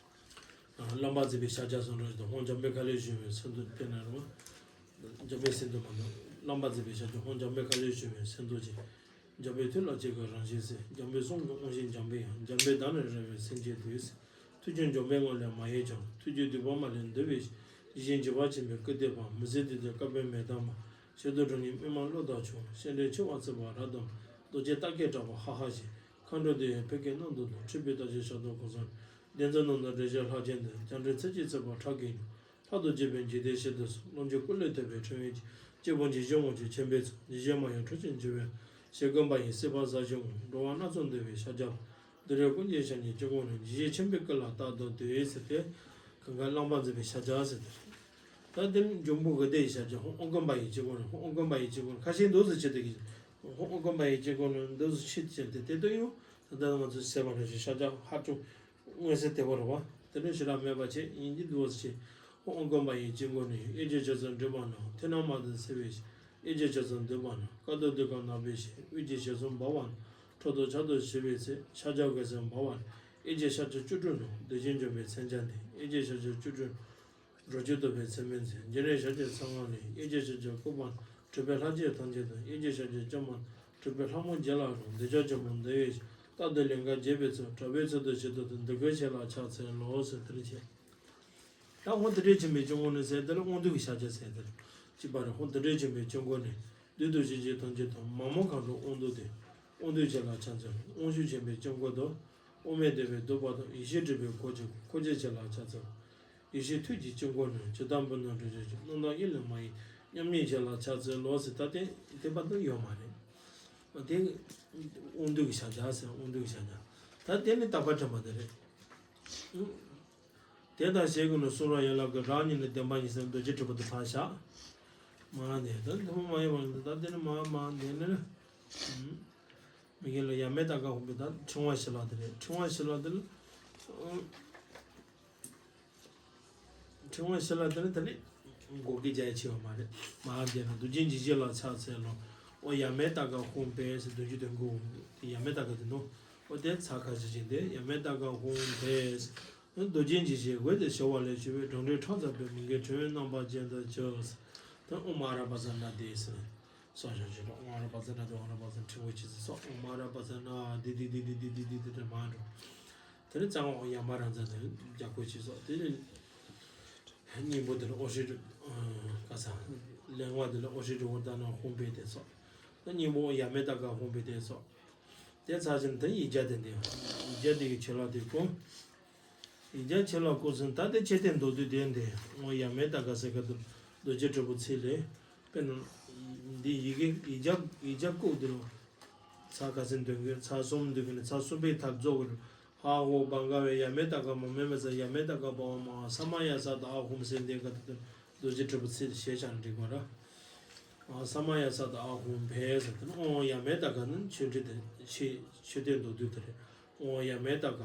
རློམ་པར་མཛད་པའི་ཕྱག་རྒྱ་སོགས་རང་བཞིན་དུ་ཧཱུྃ་འཇམ་དཔལ་དཀའ་ལས་བཞེངས་པའི་སེམས་རྟོགས་དཔེར་ན་རེད་བ། འཇམ་དཔལ་སེམས་རྟོགས་མ་དང་རློམ་པར་མཛད་པའི་ཕྱག་རྒྱ་ཧཱུྃ་འཇམ་དཔལ་དཀའ་ལས་བཞེངས་པའི་སེམས་རྟོགས་ཀྱིས། འཇམ་དཔལ་ཐུགས་ལ་སྐྱེ་དགུའི་རང་བཞིན་གསལ། འཇམ་དཔལ་གསུང་གི་དབང་ཞིང་འཇམ་པའི་དབྱངས། འཇམ་དཔལ་བདག་ནི་རེ་བའི་སེམས་ཅན་དུས། ཐུགས་ཀྱི་འཇོམས་པའི་ངང་ལས་མ་གཡེལ་ཀྱང་། ཐུགས་རྒྱུད་བསྡུས་པ་མ་ལུས་འདུལ་བའི་ཕྱིར། ཡིད་བཞིན་འཇུག་པ་ཆེན་པོའི་སྐུ་སྟོན་པ། མུན་སེལ་དུས་མཐའི་བསྐལ་པའི་མེ་ལྟར་མ། ཞལ་དུ་གྲགས་སྙན་པདྨ་གླུ་དང་མཆོག་ཤེས་འདྲེན་མཆེ་བ་གཙིགས་པ་རབ་དང་། རྡོ་རྗེ་རྟ་སྐད་བསྒྲགས་པ་ཧ་ཧ་ཞེས། མཁའ་འགྲོ་འདུ་བའི་ཕུད་ཀྱི་གནམ་དུ་བསྡུ། འཁྲུགས་པའི་རྟ་ཞོན་ཞབས་ཏོག་གོ་སོང་། བདེན་རྫུན་རྣམས་དང་འགྲེལ་བྱེད་ལྷག་བཅས་འདི། བྱང་ཁྲོད་ཚེ་གཅིག་ཚེ་བར་ཁྲག་གིས་ཉོན། ལྷག་ཏུ་བརྗོད་པའི་འཇིག་རྟེན་ཞི་བདེ་སོགས། ལོངས་སྤྱོད་སྐུ་ལས་ཐོབ་པའི་ཕྲེང་བའི་གཅིག་སྐྱེས་བུ་འཇིགས་བྱེད་དབང་ཕྱུག་མཁྱེན་པའི་ཚོགས། འཇིགས་བྱེད་མ་ཡིན་འཁྲུལ་ཞིང་འཇིགས་པའི་ཞེ་འཁོན་པ་ཡི་སྲིད་པ་ཟག་བཅས་འོང་། འགྲོ་བ་སྣ་ཚོགས་འདུལ་བའི་ཕྱག་རྒྱ་ལ། འདི་རུ་ཀུན་གྱི་ཞབས་ཀྱི་དཀྱིལ་འཁོར་ནས། འཇིགས་བྱེད་ཆེན་པོའི་སྐུ་ལ་རྟག་ཏུ་འདུད་ཟེར་ཏེ། གང་ག་རློམ་པར་མཛད་པའི་ཕྱག་རྒྱ་ཟེར་ཏེ། ད་དེ་ནི་འཇམ་དཔལ་དགའ་ལྡན་ཡི་ཕྱག་རྒྱ་ཧཱུྃ་ཨོཾ་ཀམ་པ་ཡི་དཀྱིལ་འཁོར་ནས། ཧཱུྃ་ཨོཾ་ཀམ་པ་ཡི་དཀྱིལ་འཁོར་ནས་ཁ་ཤས་འདུག་སེ་བྱེད་དེ་གི། ཧཱུྃ་ཨོཾ་ཀམ་པ་ཡི་དཀྱིལ་འཁོར་ནས་འདུག་སེ་བྱེད་ཅེས་ཏེ་དེ་ལྟར་ཡང་ད་ལྟ་ང་ཚོས་ཟེར་བ་ནང་བཞིན་ཕྱག་རྒྱ་ཧ་ཅང་མངོན་གསལ་དོད་པོ་རེད་བ། དེ་ནི་ཞེ་དྲག་མེད་པ་བྱས་ཡིན་གྱི་འདུག་སེ་བྱེད། ཧཱུྃ་ཨོཾ་ཀམ་པ་ཡི་དཀྱིལ་འཁོར་ནས། གཡོ་སྒྱུ་ཞབས་སོར་འགྲིམ་པ་ན། ཐུན་མོང་མ་དང་བསྲེ་བའི་ཕྱིར། གཡོ་སྒྱུ་ཞབས་སོར་འདུས་པ་ན། དཀའ་ཐུབ་འདོད་ཁམས་ནག་པོའི་ཕྱིར། དབུས་ཀྱི་ཞབས་སོར་འབར་བ་ན། ཁྲོ་ཐུང་ཆགས་སྡང་ཞི་བའི་ཚེ། ཕྱག་རྒྱ་གོས་གསེར་འབར་བ་ན། གཡོ་སྒྱུ་ཞབས་ཀྱུ་བཅུ་དྲུག་ནི། གདུལ་བྱའི་འཇོམས་པའི་མཚོན་ཆ་སྟེ། གཡོ་སྒྱུ་ཞབས་ཀྱུ་བཅུ་དྲུག་ནི། འགྲོ་རྒྱུ་སྟོན་པའི་མཚན་མོའི་མཚན། སྦྱིན་སྲེག་ཞབས་ཀྱི་ཚེ་དབང་ལས། གཡོ་སྒྱུ་ཞབས་ཀྱི་སྐུད་པ་ན། སྒྲིབ་པའི་ལྷ་སྐྱེས་ཐམས་ཅད་དང་། གཡོ་སྒྱུ་ཞབས་ཀྱི་སྐྱེམས་པ་ན། སྒྲིབ་པའི་ལྷ་མོ་བརྒྱ་ལ་རོལ། འདོད་ཆགས་ཆེན་པོ་འདུལ་བའི་ཕྱིར། རྟག་ཏུ་ལིང་ག་རྒྱས་པའི་ཚུལ། དྲག་པོའི་ཚུལ་དུ་ཞིབ་ཏུ་མཐོང་། འདི་ཀུན་ཞལ་ལ་ཕྱག་འཚལ་ལོ་ཟེར་དེ་འདྲ་བྱས། ད་ཧཱུྃ་རྡུལ་བྲལ་ཆེན་པོའི་དཀྱིལ་འཁོར་ནས་ཟེར་དེ་ལ་དབང་སྡུད་ཀྱི་ཕྱག་རྒྱ་ཟེར་དེ་ལ་གཅིག་པ་རེད། ཧཱུྃ་རྡུལ་བྲལ་ཆེན་པོའི་དཀྱིལ་འཁོར་ནས། བདུད་དང་གཤེད་ཀྱི་ཐམས་ཅད་དང་། མ་མོ་མཁའ་འགྲོ་དབང་སྡུད་དེ། དབང་སྡུད་ཞལ་ལ་ཕྱག་འཚལ་ལོ། དབང་ཕྱུག་ཆེན་པོའི་དཀྱིལ་འཁོར་དུ། དབང་མེད་བདེ་བའི་སྡུད་པ་དང་། ཡེ་ཤེས་སྒྲིབ་པའི་འཁོར་གྱིས་བསྐོར། འཁོར་གྱི་ཞལ་ལ་ཕྱག་འཚལ་ལོ། ཡེ་ཤེས་ཐུགས་ཀྱི་དཀྱིལ་འཁོར་ནས། ཇི་ལྟར་འབུར་ནག་དྲི་ཆབ་ཀྱིས། རྣམ་དག་དབྱིངས་ལས་མ་གཡེང་། མཉམ་ཉིད་ཞལ་ལ་ཕྱག་འཚལ་ལོ་ཟེར། ད་དེ་དེ་པ་དུ་ཡོད་མ་རེད། དེ་དབང་སྡུད་ཀྱི་ཕྱག་རྒྱ་ཟེར། དབང་སྡུད་ཀྱི་ཕྱག་རྒྱ། ད་དེ་ནི་དག་པ་དྲན་པ་དེ་རེད། དེ་ལྟར་ཞལ་གྱི་ནི་གསུང་རབ་ཡན་ལག་གི། རབ་རྙེད་ནི་བདེན་པ་ཉིད་ཟེར། རྡོ་རྗེ་དྲིལ་བུ་དེ་ཕར་བཞག་མ་འདི་ད་འདི་མ་མ་ཡིན་པ་ད་འདི་ནི་མ་མ་འདི་ནི། མི་དགེ་ལ་ཡབ་མེས་ཏཱ་ཀ་ཧཱུྃ་པའི་ད་ཕྲེང་བ་བཞི་ལ་དེ་རེད། ཕྲེང་བ་བཞི་ལ་དེ་ལ། ཕྲེང་བ་བཞི་ལ་དེ་ནི་དེ་ནི་མགོ་སྐད་རྒྱག་ཡ་ཆེ་བ་མ་རེད། མ་འདི་ན་རྡོ་རྗེ་འཇིགས་བྱེད་ལ་ཕྱག་འཚལ་ལོ། ཨོ་ཡབ་མེས་ཏཱ་ཀ་ཧཱུྃ་ཕཊ་ཟེར་རྡོ་རྗེ་དོན་གོ་དེ་ཡབ་མེས་ཏཱ་ཀ་དེ་ནོ། ཨོ་དེ་ཚ་ཁ་ཞིག་ཅིག་དེ་ཡབ་མེས་ཏཱ་ཀ་ཧཱུྃ་ཕཊ། རྡོ་རྗེ་འཇིགས་བྱེད་འོད་དེ་ཞི་བ་ལས། ཞི་བའི་གྲང་འཁྲུལ་ཕྲག་འཚབ་པའི། མི་དགེ་ཕྲེང་བའི་རྣམ་པར་བཅད་དུ་གྱུར། དེ་ཨོཾ་ཨ་ར་པ་ཙ་ན་དྷཱིཿ་ཟེར། སོ་སོ་ཞིག་ཨོཾ་ཨ་ར་པ་ཙ་ན་དྷཱིཿ་ཨོཾ་ཨ་ར་པ་ཙ་ན་ཕྲེང་བ་ཅི་ཟེར་སོགས། ཨོཾ་ཨ་ར་པ་ཙ་ན་དྷཱིཿ་དྷཱིཿ་དྷཱིཿ་དྷཱིཿ་དྷཱིཿ་དྷཱིཿ་དྷཱིཿ་དེ་མ་འགྲོ། དེ་ནས་རྩ་བ་ཨོཾ་ཡ་མ་ར་ཛ་དེ་རྒྱག་དགོས་ཅི་སོགས། དེ་ནས་སྙིང་པོ་དེ་ལ་ཨོ་ཧྲི་ཀ་ས། ལེན་བ་དེ་ལ་ཨོ་ཧྲི་ཀྲི་ཝར་ད་ན་ཧཱུྃ་ཕཊ་དེ་སོགས། ད་སྙིང་པོ་ཡབ་མེས་ཏཱ་ཀ་ཧཱུྃ་ཕཊ་དེ་སོགས། དེ་ཚར་ཕྱིན་དེ་ཡིག་བརྒྱ་དེ་འདི་ཡིག་བརྒྱ་དེ་གི་ཆོས་ལ་དེ་ཀུན། ཡིག་བརྒྱ་ཆོས་ལ་ཀུན་གསུམ་ད་དེ་ཆོས་དོན་མདོར་བསྡུས་དེ་འདི་ཨོཾ་ཡབ་མེས་ཏཱ་ཀ་ཟེར་ག་དུ་རྡོ་རྗེ་དྲིལ་བུ་ཚིག་ལས། དཔེར་ན། འདི་ཡི་གེ་ཡིག་བརྒྱ་ཡིག་བརྒྱ་བཀོད་དེ་ལ། ཚར་ཁ་སང་འདོན་གྱི་ཚར་གསུམ་འདོན་གྱི་ནི་ཚར་གསུམ་པའི་ཐབས་རྫོགས་ཀྱི་ཧ་ཧོ་བང་ག་བའི་ཡ་མེ་ཏ་ཀ་མ་མེ་མ་ས་ཡ་མེ་ཏ་ཀ་བ་བ་མ་ས་མ་ཡ་ས་ད་ཨ་ཧུམ་སེ་འདི་ག་ཏུ་ཏུ་ རྡོ་རྗེ་དྲིལ་བུ་ཚིག་ཞེས་བྱ་ནས་འགྲིག་པ་ར། ཨ་ས་མ་ཡ་ས་ད་ཨ་ཧུམ་བྷེ་ཟེར་ཏེ་ཨོ་ཡ་མེ་ད་ག་ནི་མཆོད་ཁྲི་དེ་ཆོས་མཆོད་རྟེན་མདོར་བསྡུས་དེ་རེད། ཨོ་ཡ་མེ་ད་ག་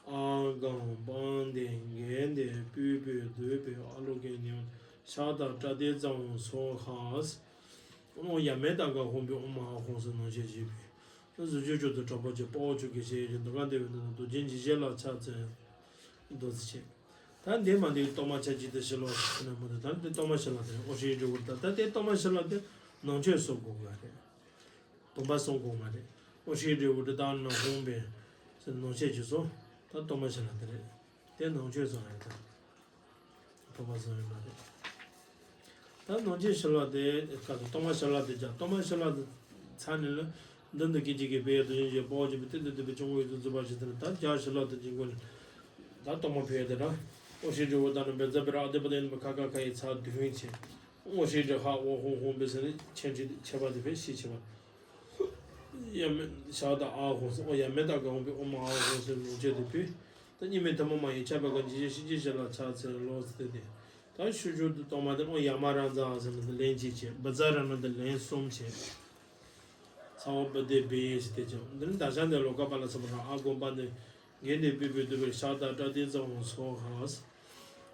ཨ་གང་པང་ཏེ་གན་ཏེ་པུས་པུས་དུས་པུས་ཨ་ལོ་ཀེ་ནི་ཤ་ད་པྲ་ཏི་ཙ་འོང་སོ་ཧ། ཨོ་ཡ་མེ་ད་ག་ཧོམ་པི་ཨོ་མ་ཨ་ཧོང་སོ་ནང་བཞིན་བཞི་པའི་གཟུགས་ཅན་མཆོག་ཏུ་གྲགས་པ་ཅན་དཔའ་བོ་ཆོས་ཀྱི་ཞལ་གྱི་འདུ་ཁང་བདེ་བའི་སྟེང་དུ་རྡོ་རྗེ་འཇིགས་བྱེད་ལ་ཕྱག་འཚལ། མདོ་ཚིག་ཆེ། ད་འདི་མ་འདི་གཏོར་མ་ཆ་གཅིག་ཏུ་ཕྱི་ལོགས་སུ་ཕྱིན་ན་མ་འདི་ད་འདི་གཏོར་མ་ཕྱི་ལོགས་དེ་ཨོ་ཧྲི་འབྲས་བུ་ད་ད་དེ་གཏོར་མ་ཕྱི་ལོགས་དེ་ནང་མཆོད་སོགས་དགོས་ང་རེད། བུམ་པ་སོགས་དགོས་ང་རེད། ཨོ་ཧྲི་འབྲས་བུ་དེ་དག་ནང་ཧོང་པའི་ནང་མཆོད་ཀྱི་སོ་ད་གཏོར་མ་ཕྱི་ལོགས་དེ་རེད། དེ་ནང་མཆོད་སོགས་རེད་ད། བུམ་པ་སོགས་ཡོད་མ་རེད། ད་ནང་མཆོད་ཕྱི་ལོགས་དེ་སྐབས་སུ་གཏོར་མ་ཕྱི་ལོགས་དེ་ཀྱང་གཏོར་མ་ཕྱི་ལོགས་དེ་ཚར་ནས་ལ། མདུན་དུ་སྐད་ཅིག་གིས་དཔལ་ཡེ་རྡོ་རྗེ་འཇིགས་བྱེད་དཔའ་བོ་ཆེན་པོས་གཏིང་དུ་བཏུད་པའི་སྐྱབས་མགོན་ཡོངས་སུ་རྫོགས་པར་བྱེད་ཟེར་ནས་ད་རྒྱ་ཕྱི་ལོགས་དེ་འཇིགས་མགོན་ལ་ད་གཏོར་མ་ཕུལ་ཡ་དེ་ར། ཨོ་ཧྲི་འབྲས་བུ་དང་ནི་བཛྲ་བྷེ་ར་ཨ་ཏི་པ་ཏེ་ནི་ཁ་ཁ་ཁ་ཡི་ཚར་བདུན་བྱས། ཨོ་ཧྲི་འབྲས་ཧ་ཨོ་ཧོང་ཧོང་པེ་ཟེར་ནས་ཆེན་ཁྲི་ཆེ་བ་དེ་ཕེ་ཤི་ཆེ་བ། ཡ་མེ་ཤ་ད་ཨ་ཧོང་སོ་ཨོ་ཡ་མེ་ད་ག་ཧོང་པེ་ཨོ་མ་ཨ་ཧོང་སོ་ནོ་ཅེ་དེ་ཕུལ། ད་གཉིས་མེད་ཐུན་མོང་མ་ཡིན་ཁྱབ་པའི་སྒོ་འབྱེད་ཤེས་བྱེད་ལ་ཕྱག་འཚལ་ལོ་ཟེར་ཏེ། ད་ཤུ་ཤུ་དུ་གཏོར་མ་དེ་ཨོ་ཡ་མ་ར་ཛ་ཟེར་ནས་ལན་གཅིག་བྱས། བཛྲ་ར་ན་དེ་ལན་གསུམ་བྱས། ཚ་བ་བ་དེ་བེ་ཡེ་ཞེས་དེ་བྱས། འདི་ནི་ད་ཤ་འདི་ལོ་ཀ་པ་ལ་སོགས་པ་ར་ཨ་གོ་པ་ནི་གན་དེ་པི་པི་དུ་བེ་ཤ་ད་པྲ་ཏི་ཙ་འོང་སོ་ཧ།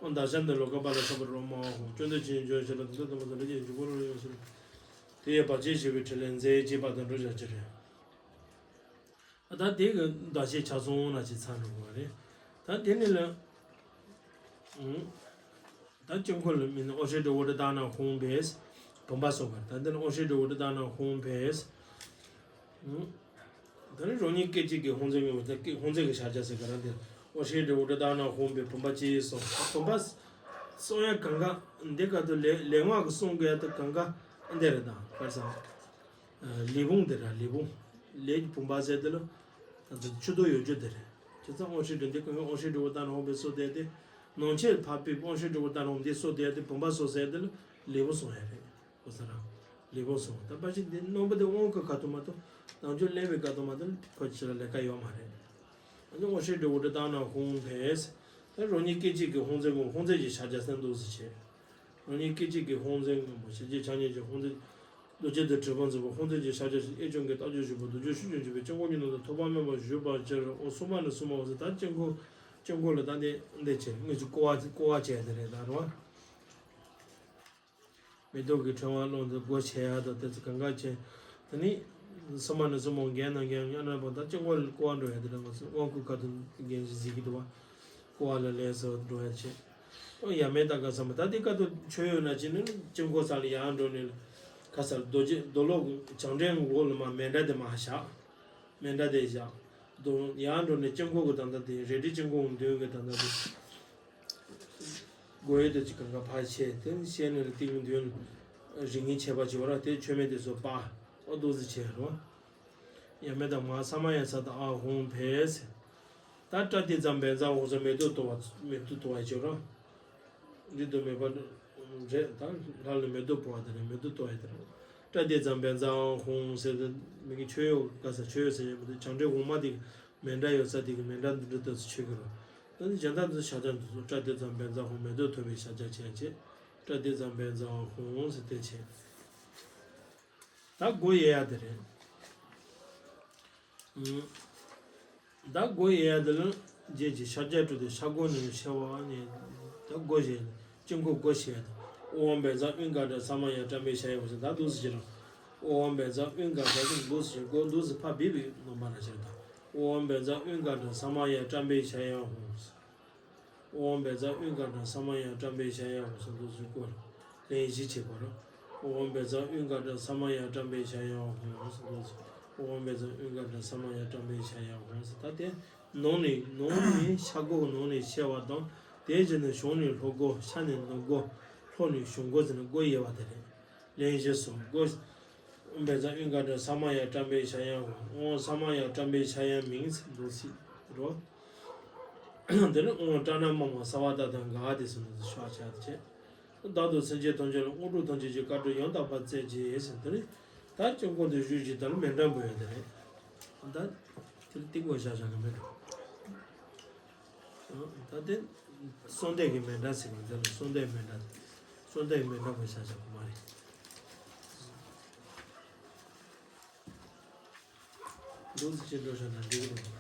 ཨོ་ད་ཤ་འདི་ལོ་ཀ་པ་ལ་སོགས་པ་རོ་མ་ཧོ་བཅོམ་ལྡན་ཁྱེད་འཇོན་ཤེས་ལ་དུ་དུ་མ་དུ་ལ་ཡེ་འཇུག་གོ་རོ་ཡོ་ཟེར། དེ་ཡི་བར་ཆད་ཞི་བའི་ཕྲིན་ལས་མཛད་ཅེས་པ་དང་འགྲོ་བྱ་ཅི་རེད། ད་དེ་གི་ཟླ་ཤས་ཆ་ཚང་ན་ཅིག་ཚར་འགྲོ་དགོས་རེད། ད་དེ་ནི་ལ། ད་དཀྱིལ་འཁོར་ལ་མིན་ཨོ་ཧྲི་འབྲས་བུ་དེ་དག་ན་ཧོང་པེས། བུམ་པ་སོགས་པར་ད་འདི་ནི་ཨོ་ཧྲི་འབྲས་བུ་དེ་དག་ན་ཧོང་པེས། ད་ནི་རང་ཉིད་སྐད་ཅིག་གིས་ཧོང་ཟེར་ངོ་ད་ཧོང་ཟེར་གི་ཤར་རྒྱ་ཟེར་ག་རང་དེ་ཨོ་ཧྲི་འབྲས་བུ་དེ་དག་ན་ཧོང་པེ་བུམ་པ་ཅི་སོགས་བུམ་པ་སོགས་ཡ་གང་ག་འདི་ག་དུ་ལས་ལས་ངག་གི་གསུང་གི་ཡ་ད་གང་ག་འདི་རེད་ད་གར་སང་། ལས་བུམ་དེ་ར་ལས་བུམ། ལས་ཀྱི་བུམ་པ་ཟེར་དེ་ལ། ད་ཆུ་རྡོ་ཡོད་རྒྱུ་དེ་རེད། བྱས་ཙང་ཨོ་ཧྲི་འབྲས་འདི་ཀུན་ཨོ་ཧྲི་འབྲས་བུ་ལྟར་ཧོང་པེ་སོ་དེ་དེ། ནང་ཆེན་ཕ་པི་ཨོ་ཧྲི་འབྲས་བུ་ལྟར་ཧོང་དེ་སོ་དེ་དེ་བུམ་པ་སོ་ཟེར་དེ་ལ་ལས་བུམ་སོང་ཡ་རེད། ཨོ་ས་ར། ལས་བུམ་སོང་ད་པ་ཞིག་དེ་རྣམ་པ་དེ་དབང་གི་ཁ་ཐུག་མ་གཏོགས་ནང་ཆོས་གླེང་བའི་ཁ་ཐུག་མ་གཏོགས་ཁོ་ཅི་ལ་ལས་ཀ་ཡོད་མ་རེད། ཨ་ནི་ཨོ་ཧྲི་འབྲས་བུ་དེ་ལྟར་ན་ཧོང་པེ། ད་རང་ཉིད་སྐད་ཅིག་གིས་ཧོང་ཟེར་ངོ་ཧོང་ཟེར་གྱི་ཤར་རྒྱ་སེང་འདུག་ཟེར་བྱས། རང་ཉིད་སྐད་ཅིག་གིས་ཧོང་ཟེར་ངོ་ཞལ་གྱི་ཆ་ཉེར་གྱི་ཧོང་ཟེར། རྡོ་རྗེ་དང་དྲིལ་བུ་འཛིན་པ་ཧོང་ཟེར་གྱི་ཤར་རྒྱ་ཞིག་ཨེ་ཅོང་གི་རྟགས་བརྗོད་བཞུགས་པ་རྡོ་རྗེ་ཤུགས་ཀྱིས་འཇུག་པའི་དཀྱིལ་འཁོར་གྱི་ནང་དུ་ཐོགས་པ་མེད་པར་བཞུགས་པར་གྱུར། ཨོ་སོ་མ་ནི་སོ་མ་འོ་ཟེར་ད་དཀྱིལ་འཁོར་དཀྱིལ་འཁོར་ལ་ད་འདི་འདི་བྱས་དངོས་སུ་བསྐོར་བ་བསྐོར་བ་བྱས་དེ་རེད་ད་རེད་བ། མེ་ཏོག་གི་ཕྲེང་བ་ཀློང་དུ་སྒོ་ཕྱེ་ཡ་དང་དེ་ཚོ་གང་ག་བྱས། དེ་ནི་སོ་མ་ནི་སོ་མ་འོ་རྒྱན་ནང་རྒྱན་ཡང་ན་པོ་ད་དཀྱིལ་འཁོར་ལ་བསྐོར་བ་འགྲོ་ཡ་དེ་རེད་ང་ཚོ་དབང་བསྐུར་ཁ་ཐུག་རྒྱན་ཞིག་གཟིགས་ཀྱི་འདུག་བ། བསྐོར་བ་ལ་ལས་སུ་འགྲོ་ཡ་བྱས། ཨོ་ཡ་མེ་ད་ག་ས་མ་ད་དེ་ཀ་ཏོ་ཆོས་ཡོད་ན་ཅི་ནི་དཀྱིལ་འཁོར་ས་ལ་ཡར་འགྲོ་ནས་ཁ་སར་རྡོ་རྗེ་རྡོ་ལོག་བྱང་འདྲེན་འོག་ལ་མ་མཎྜལ་དེ་མ་བཞག་མཎྜལ་དེ་བཞག་རྡོ་ཡར་འགྲོ་ནས་དཀྱིལ་འཁོར་གི་ད་ལྟ་དེ་རལ་གྲི་དཀྱིལ་འཁོར་མདུན་གི་ད་ལྟ་དེ་སྒོ་ཡོད་དེ་ཅི་གང་ག་ཕར་ཆས་དེ་ཤེས་ནས་ལ་ཏིང་མདུན་རིང་ངེ་ཆད་པ་བྱེད་པ་ར་དེ་ཆོས་མེད་དེ་ཚོ་པ་ཨོ་རྡོ་རྫི་བྱས་རོ། ཡ་མེ་ད་མ་ས་མ་ཡ་ས་ད་ཨ་ཧོང་ཕེ་སེ། ད་པྲ་ཏི་ཙམ་བན་ཙམ་འོ་ཟེར་མེ་ཏོག་གཏོར་བ་མེ་ཏོག་གཏོར་བ་བྱེད་རོ། འདི་དུ་མེད་པ་རེད་ད་ལྷ་ལ་མེ་ཏོག་ཕོག་པ་དེ་རེད་མེ་ཏོག་གཏོར་ཡ་དེ་རེད། པྲ་ཏི་ཙམ་བན་ཙམ་ཧོང་ཟེར་ཏེ་མི་གི་ཆོས་ཡོད་ག་ས་ཆོས་ཡོད་ཟེར་ཡ་མི་འདུག་བྱང་འདྲེན་འོག་མ་དེ་གི་མཎྜལ་ཡོད་ས་དེ་གི་མཎྜལ་འདི་འདྲ་ལྟ་སུ་ཆོས་གི་རོ། ད་ནི་གཞན་དག་འདི་ཤ་ཚ་འདུག་སོ་པྲ་ཏི་ཙམ་བན་ཙམ་ཧོང་མེ་ཏོག་ཐོབ་པའི་ཤ་ཚ་བྱས་བྱས། པྲ་ཏི་ཙམ་བན་ཙམ་ཧོང་ཟེར་ཏེ་བྱས། ད་སྒོ་དབྱེ་ཡ་དེ་རེད། ཨུམ། ད་སྒོ་དབྱེ་ཡ་དེ་ལ་རྗེས་ཀྱི་ཤར་རྒྱག་གྲུ་དེ་ཤར་སྒོ་ནས་ཕྱེ་བ་ནས་ད་སྒོ་བཞི་དཀྱིལ་འཁོར་སྒོ་བཞི་དང་ཨོ་ཝམ་བཛྲ་ཨུན་ཀ་ཊ་ས་མ་ཡ་པྲ་མེ་ཤ་ཡ་འོ་ཟེར་ད་འདུག་སེ་བྱེད་རོགས། ཨོ་ཝམ་བཛྲ་ཨུན་ཀ་ཊ་ཟེར་འདུག་སེ་བྱེད་སྒོ་འདུག་སེ་ཕ་བི་བི་ནོམ་པ་ན་བྱེད་དང་ཨོ་ཝམ་བཛྲ་ཨུན་ཀ་ཊ་ས་མ་ཡ་པྲ་མེ་ཤ་ཡ་འོ་ཟེར། ཨོཾ་བཛྲ་ཨུཾ་ཀ་ཊ་ས་མ་ཡ་པྲ་མེ་ཤ་ཡ་ཧོ་སོ་འདུག་སེ་བསྐོར། ལན་བཞི་བྱེད་པ་རོ། ཨོཾ་བཛྲ་ཨུཾ་ཀ་ཊ་ས་མ་ཡ་པྲ་མེ་ཤ་ཡ་ཧོ་སོ་འདུག་སེ། ཨོཾ་བཛྲ་ཨུཾ་ཀ་ཊ་ས་མ་ཡ་པྲ་མེ་ཤ་ཡ་ཧོ་སོ། ད་དེ་ནང་ནས་ནང་ནས་ཤ་སྒོ་ནང་ནས་ཕྱེ་བ་དང་དེ་རྗེས་ནས་གཞུང་ནས་ལྷོ་སྒོ་ཤ་ནས་ནུབ་སྒོ་ལྷོ་ནས་གཞུང་སྒོ་ཟེར་ནས་སྒོ་དབྱེ་བ་དེ་རེད། ལན་བཞི་སོ་སྒོ། ཨོཾ་བཛྲ་ཨུཾ་ཀ་ཊ་ས་མ་ཡ་པྲ་མེ་ཤ་ཡ་ཧོ། ཨོཾ་ས་མ་ཡ་པྲ་མེ་ཤ་ཡ་མིང་ཟེར་འདུག་སེ་རོ། དེ་ནས་ཨོཾ་ཏྲ་ཎ་མ་མ་སརྦ་ཏ་དང་ག་དེ་ཚོ་ནི་ཤ་ཆ་དེ་བྱས། བདག་དང་སེམས་ཅན་ཐམས་ཅད་ལ་དངོས་གྲུབ་ཐམས་ཅད་ཀྱི་བཀའ་དྲིན་ཡང་དག་པར་སྩལ་ཅིག་ཟེར་དེ་ནས་ད་དཀྱིལ་འཁོར་དེ་བཞུགས་ཀྱི་ད་ནི་མཎྜལ་འབུལ་ཡ་དེ་རེད། ད་དེ་ལ་ཏིང་ངོ་བཞག་བཞག་གི་མེད་འགྲོ། ད་དེ་གསོལ་འདེབས་ཀྱི་མཎྜལ་ཟེར་བ་དེ་ལ་གསོལ་འདེབས་མཎྜལ། བཙོན་ཐག་ཡིན་པའི་འདྲ་མི་ཤ་ཤ་གོ་མ་རེད། འདུག་སེ་བྱེད་འགྲོ་བཞག་ན་འགྲིག་གི་རེད།